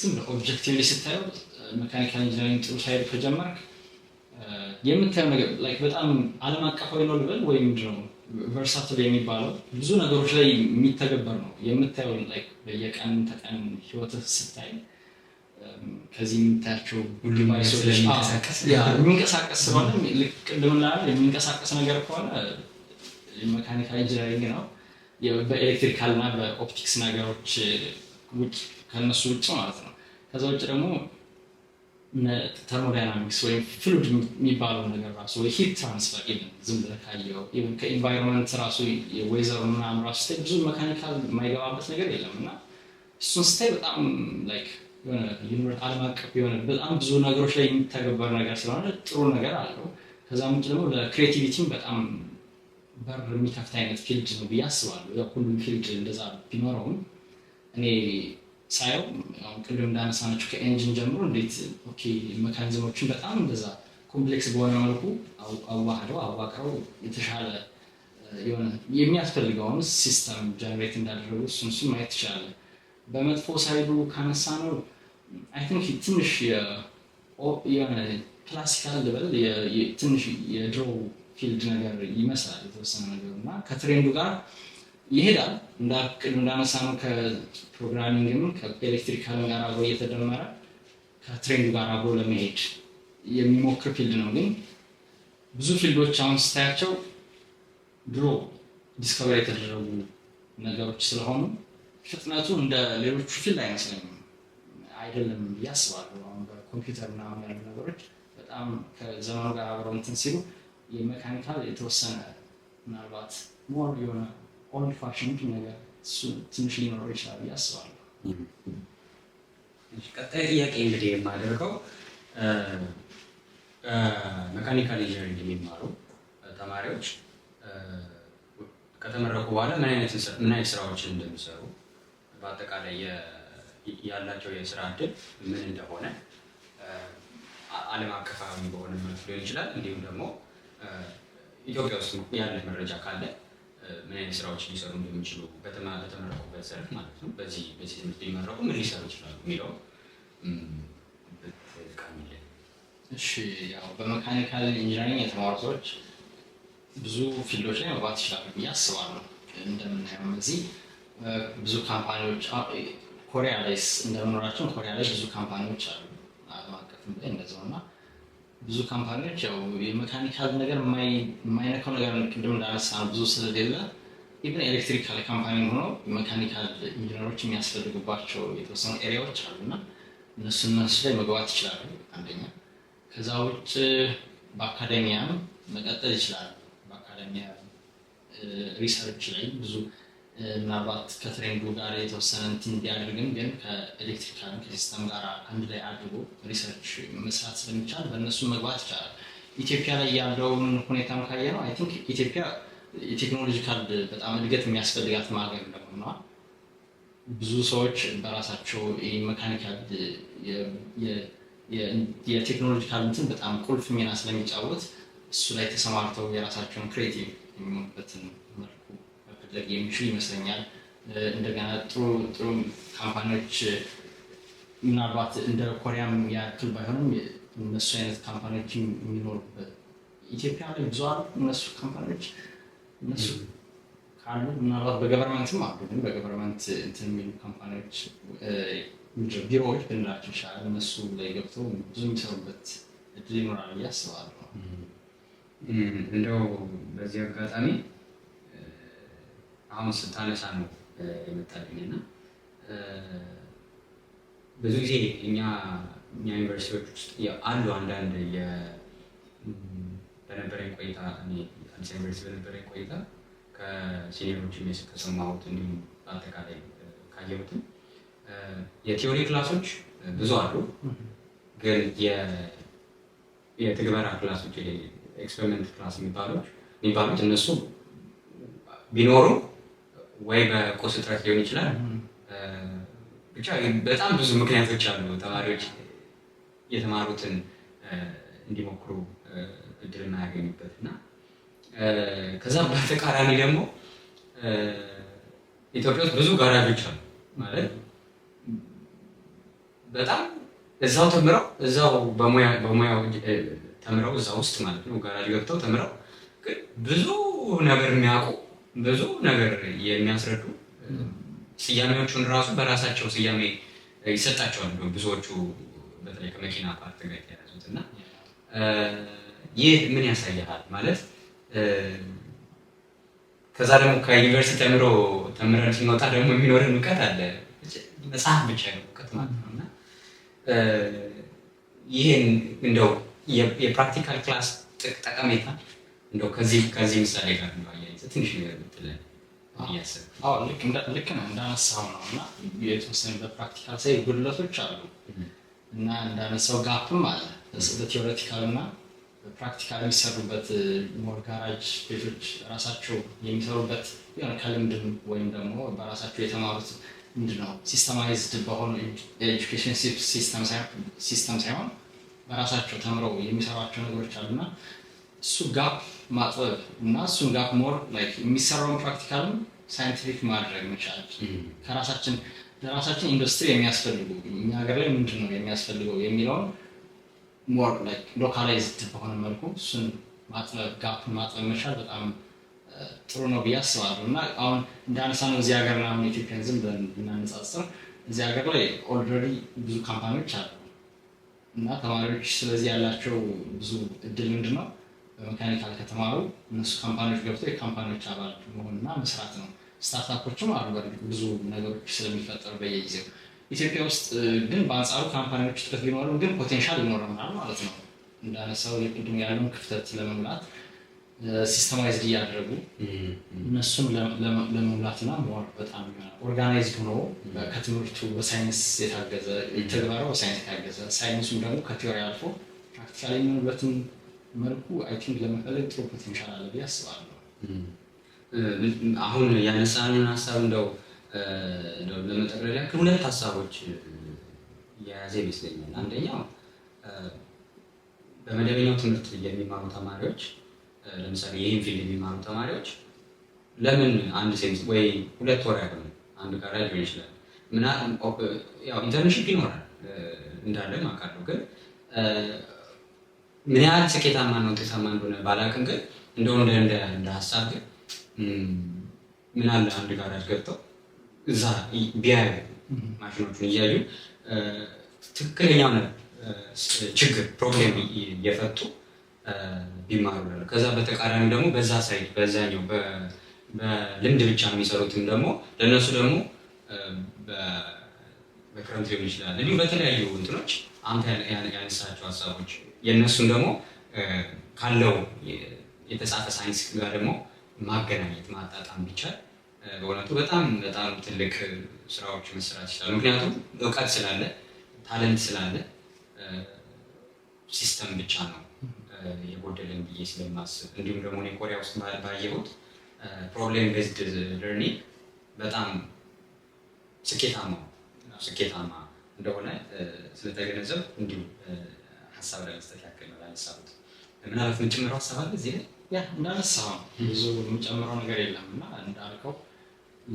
ዝም ብለህ objectively ስታየው mechanical engineering ጥሩ side ኡ ከጀመርክ የምታየው ነገር like በጣም ዓለም አቀፋዊ ነው ልበል ወይም ምንድን ነው versatile የሚባለው ብዙ ነገሮች ላይ የሚተገበር ነው። የምታየው like በየቀን ተቀን ህይወትህ ስታይ ከዚህ የምታያቸው ሁሉም ነገር device ኦች ስለሚንቀሳቀስ። Yeah፣ የሚንቀሳቀስ ስለሆነ፣ ልክ ቅድም እንዳልነው የሚንቀሳቀስ ነገር ከሆነ mechanical engineering ነው። በ electrical እና በ optics ነገሮች ውጭ፣ ከነሱ ውጭ ማለት ነው። ከዛ ውጭ ደግሞ thermodynamics ወይም fluid የሚባለው ነገር ራሱ ወይ heat transfer፣ even ዝም ብለህ ካየኸው፣ even ከ environment ራሱ የ weather ኡ ምናምን ራሱ ስታይ ብዙ mechanical የማይገባበት ነገር የለም። እና እሱን ስታይ በጣም like የሆነ ዓለም አቀፍ የሆነ በጣም ብዙ ነገሮች ላይ የሚተገበር ነገር ስለሆነ ጥሩ ነገር አለው። ከዛም ውጭ ደግሞ ለ creativity ም በጣም በር የሚከፍት አይነት field ነው ብዬ አስባለሁ። ያው ሁሉም field እንደዛ ቢኖረውም እኔ ሳየው አሁን ቅድም እንዳነሳናቸው ከ engine ጀምሮ እንዴት okay mechanism ኦችን በጣም እንደዛ complex በሆነ መልኩ አዋህደው አዋቅረው የተሻለ የሆነ የሚያስፈልገውን system generate እንዳደረጉ እሱን ማየት ትችላለህ። በመጥፎ side ኡ ካነሳነው I think ትንሽ የሆነ classical ልበል፣ ትንሽ የድሮ field ነገር ይመስላል የተወሰነ ነገር እና ከ trend ኡ ጋር ይሄዳል። ቅድም እንዳነሳነው ከ programming ም ከ electrical ም ጋር አብሮ እየተደመረ ከ trend ኡ ጋር አብሮ ለመሄድ የሚሞክር field ነው። ግን ብዙ field ኦች አሁን ስታያቸው ድሮ discover የተደረጉ ነገሮች ስለሆኑ ፍጥነቱ እንደ ሌሎቹ field አይመስለኝም፣ አይደለም ብዬ አስባለሁ። አሁን በኮምፒውተር ምናምን ያሉ ነገሮች በጣም ከዘመኑ ጋር አብረው እንትን ሲሉ የ mechanical የተወሰነ ምናልባት more የሆነ old fashion ነገር እሱ ትንሽ ሊኖረው ይችላል ብዬ አስባለሁ። እሺ፣ ቀጣይ ጥያቄ እንግዲህ የማደርገው mechanical engineering የሚማሩ ተማሪዎች ከተመረቁ በኋላ ምን አይነት ስራዎችን እንደሚሰሩ፣ በአጠቃላይ ያላቸው የስራ እድል ምን እንደሆነ፣ ዓለም አቀፋዊ በሆነ መልኩ ሊሆን ይችላል። እንዲሁም ደግሞ ኢትዮጵያ ውስጥ ያለ መረጃ ካለ ምን አይነት ስራዎች ሊሰሩ እንደሚችሉ በተመረቁበት ዘርፍ ማለት ነው። በዚህ ትምህርት ቢመረቁ ምን ሊሰሩ ይችላሉ የሚለው ብትቃኝልን። እሺ፣ ያው በ mechanical engineering የተማሩ ሰዎች ብዙ field ኦች ላይ መግባት ይችላሉ ብዬ አስባለሁ። እንደምናየው እዚህ ብዙ company ዎች፣ ኮሪያ ላይ እንደመኖራችን ኮሪያ ላይ ብዙ company ዎች አሉ። ዓለም አቀፍም ላይ እንደዛው። እና ብዙ company ዎች ያው የ mechanical ነገር የማይነካው ነገር ቅድም እንዳነሳነው ብዙ ስለሌለ even electrical company ሆኖ mechanical engineer ኦች የሚያስፈልጉባቸው የተወሰኑ area ዎች አሉ እና እነሱ ላይ መግባት ይችላሉ አንደኛ። ከዛ ውጭ በ academia ም መቀጠል ይችላሉ። በ academia research ላይ ብዙ ምናልባት ከ trend ኡ ጋር የተወሰነ እንትን ቢያደርግም ግን ከ electrical ከ system ጋር አንድ ላይ አድርጎ research መስራት ስለሚቻል በእነሱ መግባት ይቻላል። ኢትዮጵያ ላይ ያለውን ሁኔታም ካየነው I think ኢትዮጵያ የ technological በጣም እድገት የሚያስፈልጋት ሀገር እንደመሆኗ ብዙ ሰዎች በራሳቸው mechanical የ technological እንትን በጣም ቁልፍ ሚና ስለሚጫወት እሱ ላይ ተሰማርተው የራሳቸውን creative የሚሆኑበትን መልኩ መፈለግ የሚችሉ ይመስለኛል። እንደገና ጥሩ ጥሩ company ዎች ምናልባት እንደ ኮሪያም ያክል ባይሆንም እነሱ አይነት company ዎች የሚኖሩበት ኢትዮጵያ ላይ ብዙ አሉ። እነሱ company ዎች እነሱ ካሉ ምናልባት በ government ም አሉ፣ ግን በ government እንትን የሚሉ company ዎች፣ ቢሮዎች ብንላቸው ይሻላል። እነሱ ላይ ገብተው ብዙ የሚሰሩበት እድል ይኖራል ብዬ አስባለሁ። እንደው በዚህ አጋጣሚ አሁን ስታነሳ ነው የመጣልኝ እና ብዙ ጊዜ እኛ ዩኒቨርሲቲዎች ውስጥ አሉ አንዳንድ፣ በነበረኝ ቆይታ፣ እኔ አዲስ ዩኒቨርሲቲ በነበረኝ ቆይታ ከ senior ኦችም ከሰማሁት እንዲሁም በአጠቃላይ ካየሁትም የ theory class ኦች ብዙ አሉ፣ ግን የትግበራ class ኦች፣ experiment class የሚባሉት እነሱ ቢኖሩ ወይ በቁስ እጥረት ሊሆን ይችላል፣ ብቻ በጣም ብዙ ምክንያቶች አሉ ተማሪዎች የተማሩትን እንዲሞክሩ እድል የማያገኙበት። እና ከዛ በተቃራኒ ደግሞ ኢትዮጵያ ውስጥ ብዙ ጋራጆች አሉ፣ ማለት በጣም እዛው ተምረው፣ እዛው በሙያው ተምረው፣ እዛ ውስጥ ማለት ነው ጋራጅ ገብተው ተምረው ግን ብዙ ነገር የሚያውቁ፣ ብዙ ነገር የሚያስረዱ፣ ስያሜዎቹን ራሱ በራሳቸው ስያሜ ይሰጣቸዋል። ብዙዎቹ በተለይ ከመኪና part ጋር የተያያዙት። እና ይህ ምን ያሳይሃል ማለት፣ ከዛ ደግሞ ከዩኒቨርሲቲ ተምሮ ተምረን ስንወጣ ደግሞ የሚኖረን እውቀት አለ፣ መጽሐፍ ብቻ ነው እውቀት ማለት ነው። እና ይህን እንደው የ practical class ጠቀሜታ እንደው ከዚህ ምሳሌ ጋር እንደው አያይዘህ ትንሽ ነገር ብትለን እያሰብኩ። አዎ፣ ልክ ነው እንዳነሳው ነው። እና የተወሰነ በ practical side ጉድለቶች አሉ እና እንዳነሳው gap ም አለ። በ theoretical እና በ practical የሚሰሩበት more ጋራጅ ቤቶች ራሳቸው የሚሰሩበት የሆነ ከልምድም ወይም ደግሞ በራሳቸው የተማሩት ምንድነው systemized በሆኑ education system ሳይሆን በራሳቸው ተምረው የሚሰሯቸው ነገሮች አሉና እሱ gap ማጥበብ እና እሱን gap more like የሚሰራውን practical ም scientific ማድረግ መቻል፣ ከራሳችን ለራሳችን ኢንዱስትሪ የሚያስፈልጉ፣ እኛ ሀገር ላይ ምንድን ነው የሚያስፈልገው የሚለውን more like localized በሆነ መልኩ እሱን ማጥበብ፣ gap ማጥበብ መቻል በጣም ጥሩ ነው ብዬ አስባለሁ። እና አሁን እንዳነሳ ነው እዚህ ሀገር አሁን ኢትዮጵያን ዝም ብለን ብናነጻጽር እዚህ ሀገር ላይ already ብዙ company ዎች አሉ እና ተማሪዎች ስለዚህ ያላቸው ብዙ እድል ምንድን ነው? በ mechanical ከተማሩ እነሱ company ዎች ገብተው የ company ዎች አባል መሆንና መስራት ነው። Startup ኦችም አሉ በእርግጥ፣ ብዙ ነገሮች ስለሚፈጠሩ በየጊዜው። ኢትዮጵያ ውስጥ ግን በአንጻሩ company ዎች እጥረት ቢኖርም ግን potential ይኖረናል ማለት ነው። እንዳነሳው የቅድም ያለውን ክፍተት ለመሙላት systemized እያደረጉ እነሱን ለመሙላትና more በጣም organized ሆኖ ከትምህርቱ በሳይንስ የታገዘ፣ ተግባራው በሳይንስ የታገዘ፣ ሳይንሱም ደግሞ ከ theory አልፎ practical የሚሆንበትን መልኩ I think ለመፈለግ ጥሩ potential አለ ብዬ አስባለሁ። አሁን ያነሳንን ሀሳብ እንደው ለመጠቅለል ያክል ሁለት ሀሳቦች የያዘ ይመስለኛል። አንደኛው በመደበኛው ትምህርት የሚማሩ ተማሪዎች፣ ለምሳሌ ይህን field የሚማሩ ተማሪዎች ለምን አንድ ሴምስ ወይ 2 ወር ያህል አንድ ጋራጅ ሊሆን ይችላል፣ ያው internship ይኖራል እንዳለ አውቃለሁ፣ ግን ምን ያህል ስኬታማ ነው ውጤታማ እንደሆነ ባላውቅም፣ ግን እንደው እንደ ሀሳብ ግን ምን አለ አንድ ጋራጅ ገብተው እዛ ቢያዩ፣ ማሽኖቹን እያዩ ትክክለኛውን ችግር problem እየፈቱ ቢማሩ እላለሁ። ከዛ በተቃራኒ ደግሞ በዛ side በዛኛው በልምድ ብቻ የሚሰሩትም ደግሞ ለእነሱ ደግሞ በክረምት ሊሆን ይችላል፣ እንዲሁም በተለያዩ እንትኖች አንተ ያነሳቸው ሀሳቦች የእነሱን ደግሞ ካለው የተጻፈ ሳይንስ ጋር ደግሞ ማገናኘት፣ ማጣጣም ቢቻል በእውነቱ በጣም በጣም ትልቅ ስራዎች መስራት ይችላሉ። ምክንያቱም እውቀት ስላለ፣ talent ስላለ system ብቻ ነው የጎደለን ብዬ ስለማስብ፣ እንዲሁም ደግሞ እኔ ኮሪያ ውስጥ ባየሁት problem based learning በጣም ስኬታማ እንደሆነ ስለተገነዘብ እንዲሁ ሀሳብ ለመስጠት ያክል ነው ያነሳሁት። ምናልባት የምትጨምረው ሀሳብ አለ እዚህ ላይ? Yeah፣ እንዳነሳው ብዙ የምጨምረው ነገር የለም። እና እንዳልከው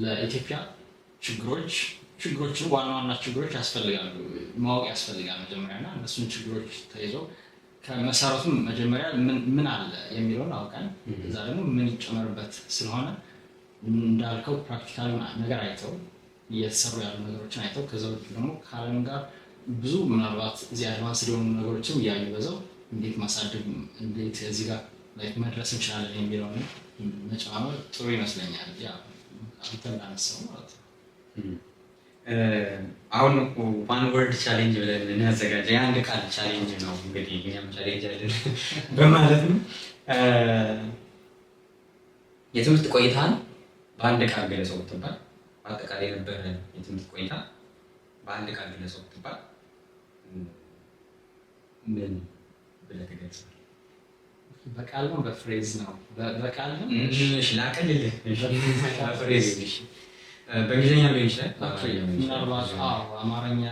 ለኢትዮጵያ ችግሮችን ዋና ዋና ችግሮች ያስፈልጋሉ፣ ማወቅ ያስፈልጋል መጀመሪያ። እና እነሱን ችግሮች ተይዘው ከመሰረቱም መጀመሪያ ምን አለ የሚለውን አውቀን እዛ ደግሞ ምን ይጨመርበት ስለሆነ እንዳልከው practical ነገር አይተው፣ እየተሰሩ ያሉ ነገሮችን አይተው፣ ከዛ ውጭ ደግሞ ከዓለም ጋር ብዙ ምናልባት እዚህ advance የሆኑ ነገሮችም እያዩ በዛው እንዴት ማሳደግ፣ እንዴት እዚህ ጋር like መድረስ እንችላለን የሚለውን መጨማመር ጥሩ ይመስለኛል። Yeah፣ አንተ እንዳነሳው ማለት ነው። አሁን one word challenge ብለን እናዘጋጀ የአንድ ቃል challenge ነው እንግዲህ፣ እኛም challenge አለን በማለት ነው። የትምህርት ቆይታን በአንድ ቃል ገለጸው ብትባል፣ በአጠቃላይ የነበረ የትምህርት ቆይታ በአንድ ቃል ገለጸው ብትባል ምን ብለህ ትገልጻለህ? በቃል ነው በ phrase ነው? በቃል ነው። እሺ፣ ላቀልልህ። በ phrase፣ እሺ። በእንግሊዝኛ ሊሆን ይችላል። ምናልባት አዎ፣ አማርኛ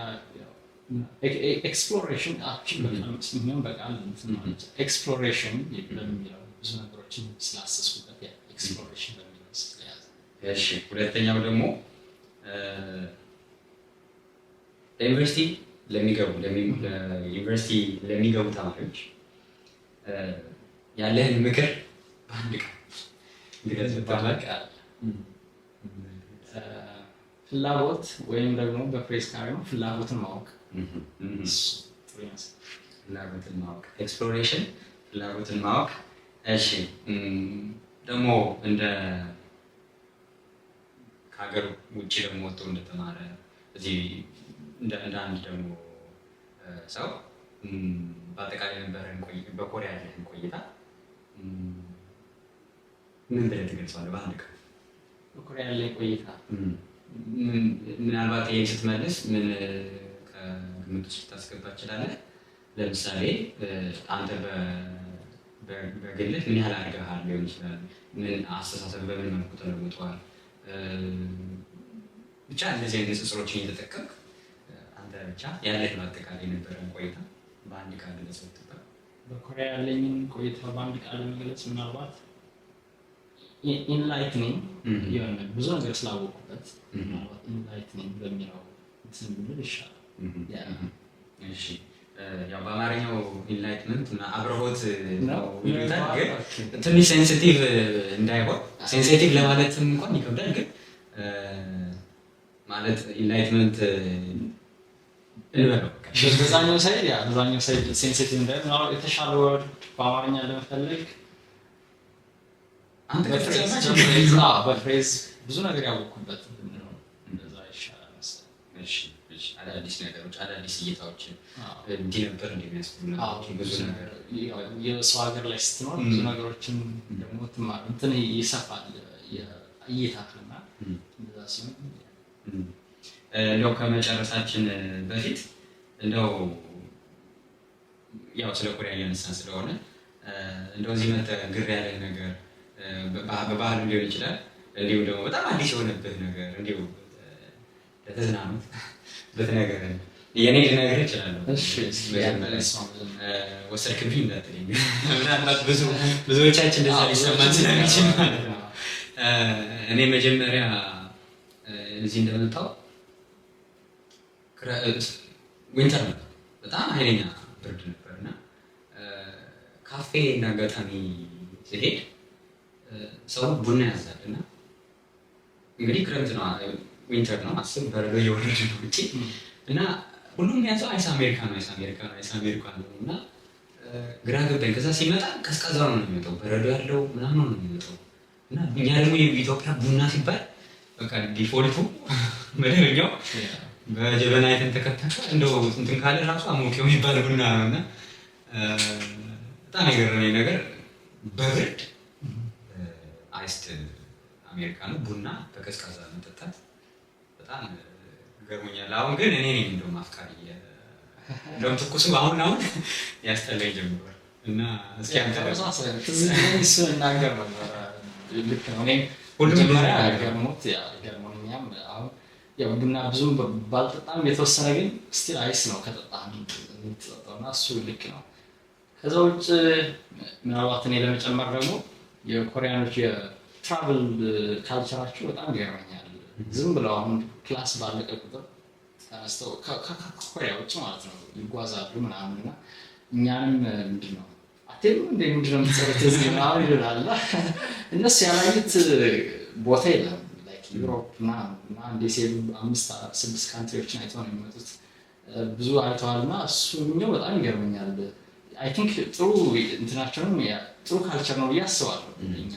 exploration በቃል የሚሆን በቃል exploration በሚለው፣ ብዙ ነገሮችን ስላሰስኩበት exploration በሚለው ስለያዘ። እሺ፣ ሁለተኛው ደግሞ ለዩኒቨርሲቲ ለሚገቡ ተማሪዎች ያለህን ምክር በአንድ ቃል። ግለጽ ብትባል? ቃል ፍላጎት ወይም ደግሞ በ phrase ካሪው ፍላጎትን ማወቅ እሱ ጥሩ ይመስላል። ፍላጎትን ማወቅ፣ exploration፣ ፍላጎትን ማወቅ። እሺ፣ ደግሞ እንደ ከሀገር ውጭ ደግሞ ወጥቶ እንደተማረ እዚህ እንደ አንድ ደግሞ ሰው በአጠቃላይ የነበረን በኮሪያ ያለህን ቆይታ ምን ብለህ ትገልጸዋለህ በአንድ ቃል? በኮሪያ ያለኝ ቆይታ? ምናልባት ይህን ስትመልስ ምን ከግምት ውስጥ ልታስገባ ትችላለህ? ለምሳሌ አንተ በግልህ ምን ያህል አድርገሃል ሊሆን ይችላል። ምን አስተሳሰብ በምን መልኩ ተለውጧል? ብቻ እንደዚህ አይነት ንጽጽሮችን እየተጠቀምክ አንተ ብቻ ያለህን አጠቃላይ የነበረን ቆይታ በአንድ ቃል ግለጽ ብትባል? በኮሪያ ያለኝን ቆይታ በአንድ ቃል ለመግለጽ ምናልባት enlightening፣ የሆነ ብዙ ነገር ስላወቁበት ምናልባት enlightening በሚለው እንትን ብንል ይሻላል። እሺ፣ ያው በአማርኛው enlightenment እና አብርሆት ነው ይሉታል፣ ግን ትንሽ sensitive እንዳይሆን፣ sensitive ለማለትም እንኳን ይከብዳል። ግን ማለት enlightenment እንበለው። በዛኛው side yeah፣ በዛኛው side sensitive እንዳይሆን ምናልባት የተሻለ word በአማርኛ ለመፈለግ አንተ በ phrase ብዙ ነገር ያወቅኩበት ብንለው እንደዛ ይሻላል መሰለኝ። እሺ፣ አዳዲስ ነገሮች፣ አዳዲስ እይታዎችን እንዲህ ነበር እንደሚያስብሉ ነገሮች ብዙ ነገር። የሰው ሀገር ላይ ስትኖር ብዙ ነገሮችን ደግሞ ትማር እንትን ይሰፋል እይታህ እና እንደዛ ሲሆን። እንደው ከመጨረሳችን በፊት እንደው ያው ስለ ኮሪያ እያነሳን ስለሆነ እንደው እዚህ መተህ ግር ያለህ ነገር በባህልም ሊሆን ይችላል፣ እንዲሁም ደግሞ በጣም አዲስ የሆነብህ ነገር እንዲሁ ለተዝናኑት ብትነግረን። የእኔ ልነግርህ እችላለሁ። ወሰድክብኝ እንዳትለኝ፣ ምናልባት ብዙ ብዙዎቻችን እንደዛ ሊሰማን ስለሚችል ማለት ነው። እኔ መጀመሪያ እዚህ እንደመጣሁ winter ነበር፣ በጣም ኃይለኛ ብርድ ነበር እና ካፌ እና አጋጣሚ ስሄድ ሰው ቡና ያዛል እና እንግዲህ ክረምት ነው፣ winter ነው፣ አስብ፣ በረዶ እየወረደ ነው ውጭ እና ሁሉም ያዘው ice americano፣ ice americano፣ ice americano ነው እና ግራ ገባኝ። ከዛ ሲመጣ ቀዝቃዛ ነው የሚመጣው፣ በረዶ ያለው ምናምን ነው የሚመጣው እና እኛ ደግሞ የኢትዮጵያ ቡና ሲባል በቃ default ኡ መደበኛው በጀበና የተንተከተከ እንደው እንትን ካለ ራሱ አሞቄው የሚባል ቡና ነው እና በጣም የገረመኝ ነገር በብርድ iced americano ቡና በቀዝቃዛ መጠጣት በጣም ገርሞኛል። አሁን ግን እኔ ነኝ እንደውም አፍቃሪ፣ እንደውም ትኩሱ አሁን አሁን ያስጠላኝ ጀምሯል እና እስኪ አንተ እሱ እናገር ነበር። ልክ ነው። እኔም ሁሉም መጀመሪያ ገርሞት ገርሞን እኛም አሁን ያው ቡና ብዙም ባልጠጣም የተወሰነ ግን still ice ነው ከጠጣ የምትጠጣው እና እሱ ልክ ነው። ከዛ ውጭ ምናልባት እኔ ለመጨመር ደግሞ የኮሪያኖች የ travel culture ኣቸው በጣም ይገርመኛል። ዝም ብለው አሁን class ባለቀ ቁጥር ተነስተው ከኮሪያ ውጭ ማለት ነው ይጓዛሉ ምናምን እና እኛንም ምንድን ነው አትሄዱም እንደ ምንድን ነው የምትሰሩት እዚህ ምናምን ይሉናል። እና እነሱ ያላዩት ቦታ የለም። Like Europe ምናምን እና እንደ ሲሄዱ አምስት ስድስት country ዎችን አይተው ነው የሚመጡት። ብዙ አይተዋል እና እሱኛው በጣም ይገርመኛል። I think ጥሩ እንትናቸውንም ጥሩ culture ነው ብዬ አስባለሁ። እኛ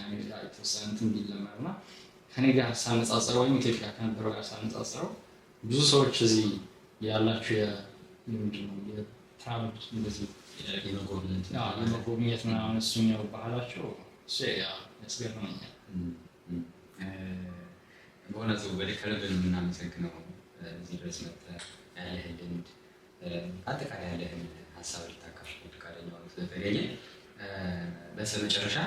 የተወሰነ እንትን ቢለመድ እና ከኔ ጋር ሳነጻጽረው ወይም ኢትዮጵያ ከነበረው ጋር ሳነጻጽረው ብዙ ሰዎች እዚህ ያላችሁ ምንድን ነው የ travel እንደዚህ የመጎብኘት የመጎብኘት ምናምን እሱኛው ባህላቸው እሱ ያስገርመኛል። በእውነቱ ከልብ ነው የምናመሰግነው። እዚህ ድረስ መጥተህ ያለህን ልምድ፣ አጠቃላይ ያለህን ሀሳብ ልታካፍል ፈቃደኛ ሆነህ ስለተገኘ። በስተመጨረሻ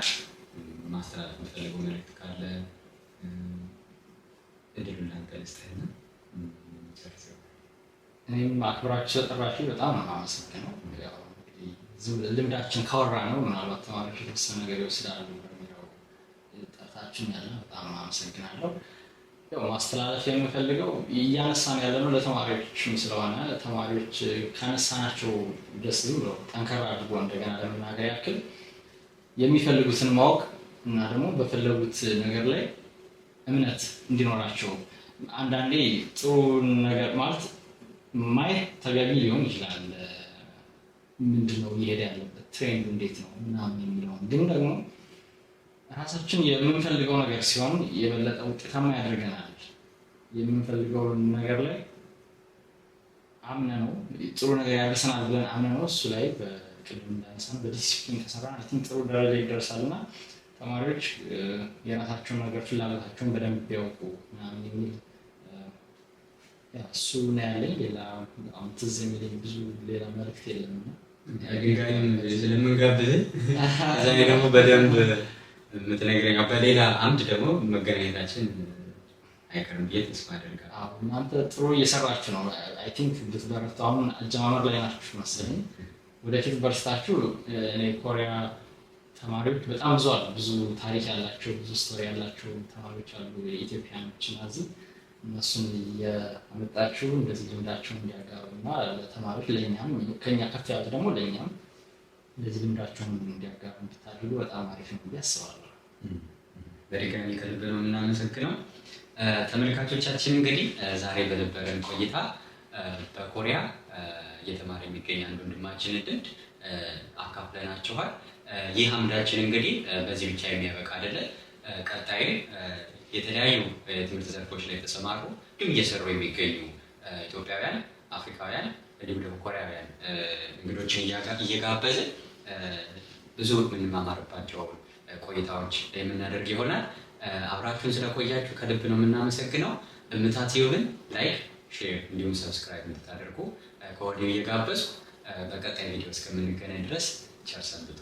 ማስተላለፍ የምትፈልገው መልዕክት ካለ እድሉን ለአንተ ልስጥህና ጨርስ። እኔም አክብራችሁ ስለጠራችሁ በጣም ነው የማመሰግነው። ያው እንግዲህ ዝም ብለን ልምዳችን ካወራ ነው ምናልባት ተማሪዎች የተወሰነ ነገር ይወስዳሉ በሚለው ጠርታችን ያለ በጣም አመሰግናለሁ። ያው ማስተላለፍ የምፈልገው እያነሳን ያለ ነው ለተማሪዎችም ስለሆነ ተማሪዎች ካነሳናቸው ደስ ዝም ብሎ ጠንከር አድርጎ እንደገና ለመናገር ያክል የሚፈልጉትን ማወቅ እና ደግሞ በፈለጉት ነገር ላይ እምነት እንዲኖራቸው። አንዳንዴ ጥሩ ነገር ማለት ማየት ተገቢ ሊሆን ይችላል። ምንድነው እየሄደ ያለበት trend ኡ እንዴት ነው ምናምን የሚለውን፣ ግን ደግሞ ራሳችን የምንፈልገው ነገር ሲሆን የበለጠ ውጤታማ ያደርገናል። የምንፈልገውን ነገር ላይ አምነነው ጥሩ ነገር ያደርሰናል ብለን አምነነው እሱ ላይ በቅድም እንዳነሳነው በዲሲፕሊን ከሰራን I think ጥሩ ደረጃ ይደርሳል። እና ተማሪዎች የራሳቸውን ነገር ፍላጎታቸውን በደንብ ቢያውቁ ምናምን የሚል እሱ ነው ያለኝ። ሌላ በጣም ትዝ የሚለኝ ብዙ ሌላ መልዕክት የለም። እና ድንጋይም ስለምንጋብዝ እዛ ደግሞ በደንብ የምትነግረኝ በሌላ አምድ ደግሞ መገናኘታችን አይቀርም ብዬ ተስፋ አደርጋለሁ። አዎ፣ እናንተ ጥሩ እየሰራችሁ ነው። I think ብትበረቱ፣ አሁን አጀማመር ላይ ናችሁ መሰለኝ። ወደፊት በርትታችሁ እኔ ኮሪያ ተማሪዎች በጣም ብዙ አሉ። ብዙ ታሪክ ያላቸው፣ ብዙ story ያላቸው ተማሪዎች አሉ የኢትዮጵያኖች፣ እና እዚህ እነሱን እያመጣችሁ እንደዚህ ልምዳቸውን እንዲያጋሩ እና ለተማሪዎች ለእኛም ከኛ ከፍ ያሉት ደግሞ ለእኛም እንደዚህ ልምዳቸውን እንዲያጋሩ እንድታደርጉ በጣም አሪፍ ነው ብዬ አስባለሁ። በድጋሚ ከልብ ነው የምናመሰግነው። ተመልካቾቻችን፣ እንግዲህ ዛሬ በነበረን ቆይታ በኮሪያ እየተማረ የሚገኝ አንድ ወንድማችንን ልምድ አካፍለናችኋል። ይህ አምዳችን እንግዲህ በዚህ ብቻ የሚያበቃ አይደለም። ቀጣይም የተለያዩ የትምህርት ዘርፎች ላይ የተሰማሩ እንዲሁም እየሰሩ የሚገኙ ኢትዮጵያውያን፣ አፍሪካውያን እንዲሁም ደግሞ ኮሪያውያን እንግዶችን እየጋበዝን ብዙ የምንማማርባቸውን ቆይታዎች የምናደርግ ይሆናል። አብራችሁን ስለቆያችሁ ከልብ ነው የምናመሰግነው። እምታ ቲዩብን like፣ share እንዲሁም subscribe እንድታደርጉ ከወዲሁ እየጋበዝኩ በቀጣይ ቪዲዮ እስከምንገናኝ ድረስ ቸር ሰንብቱ።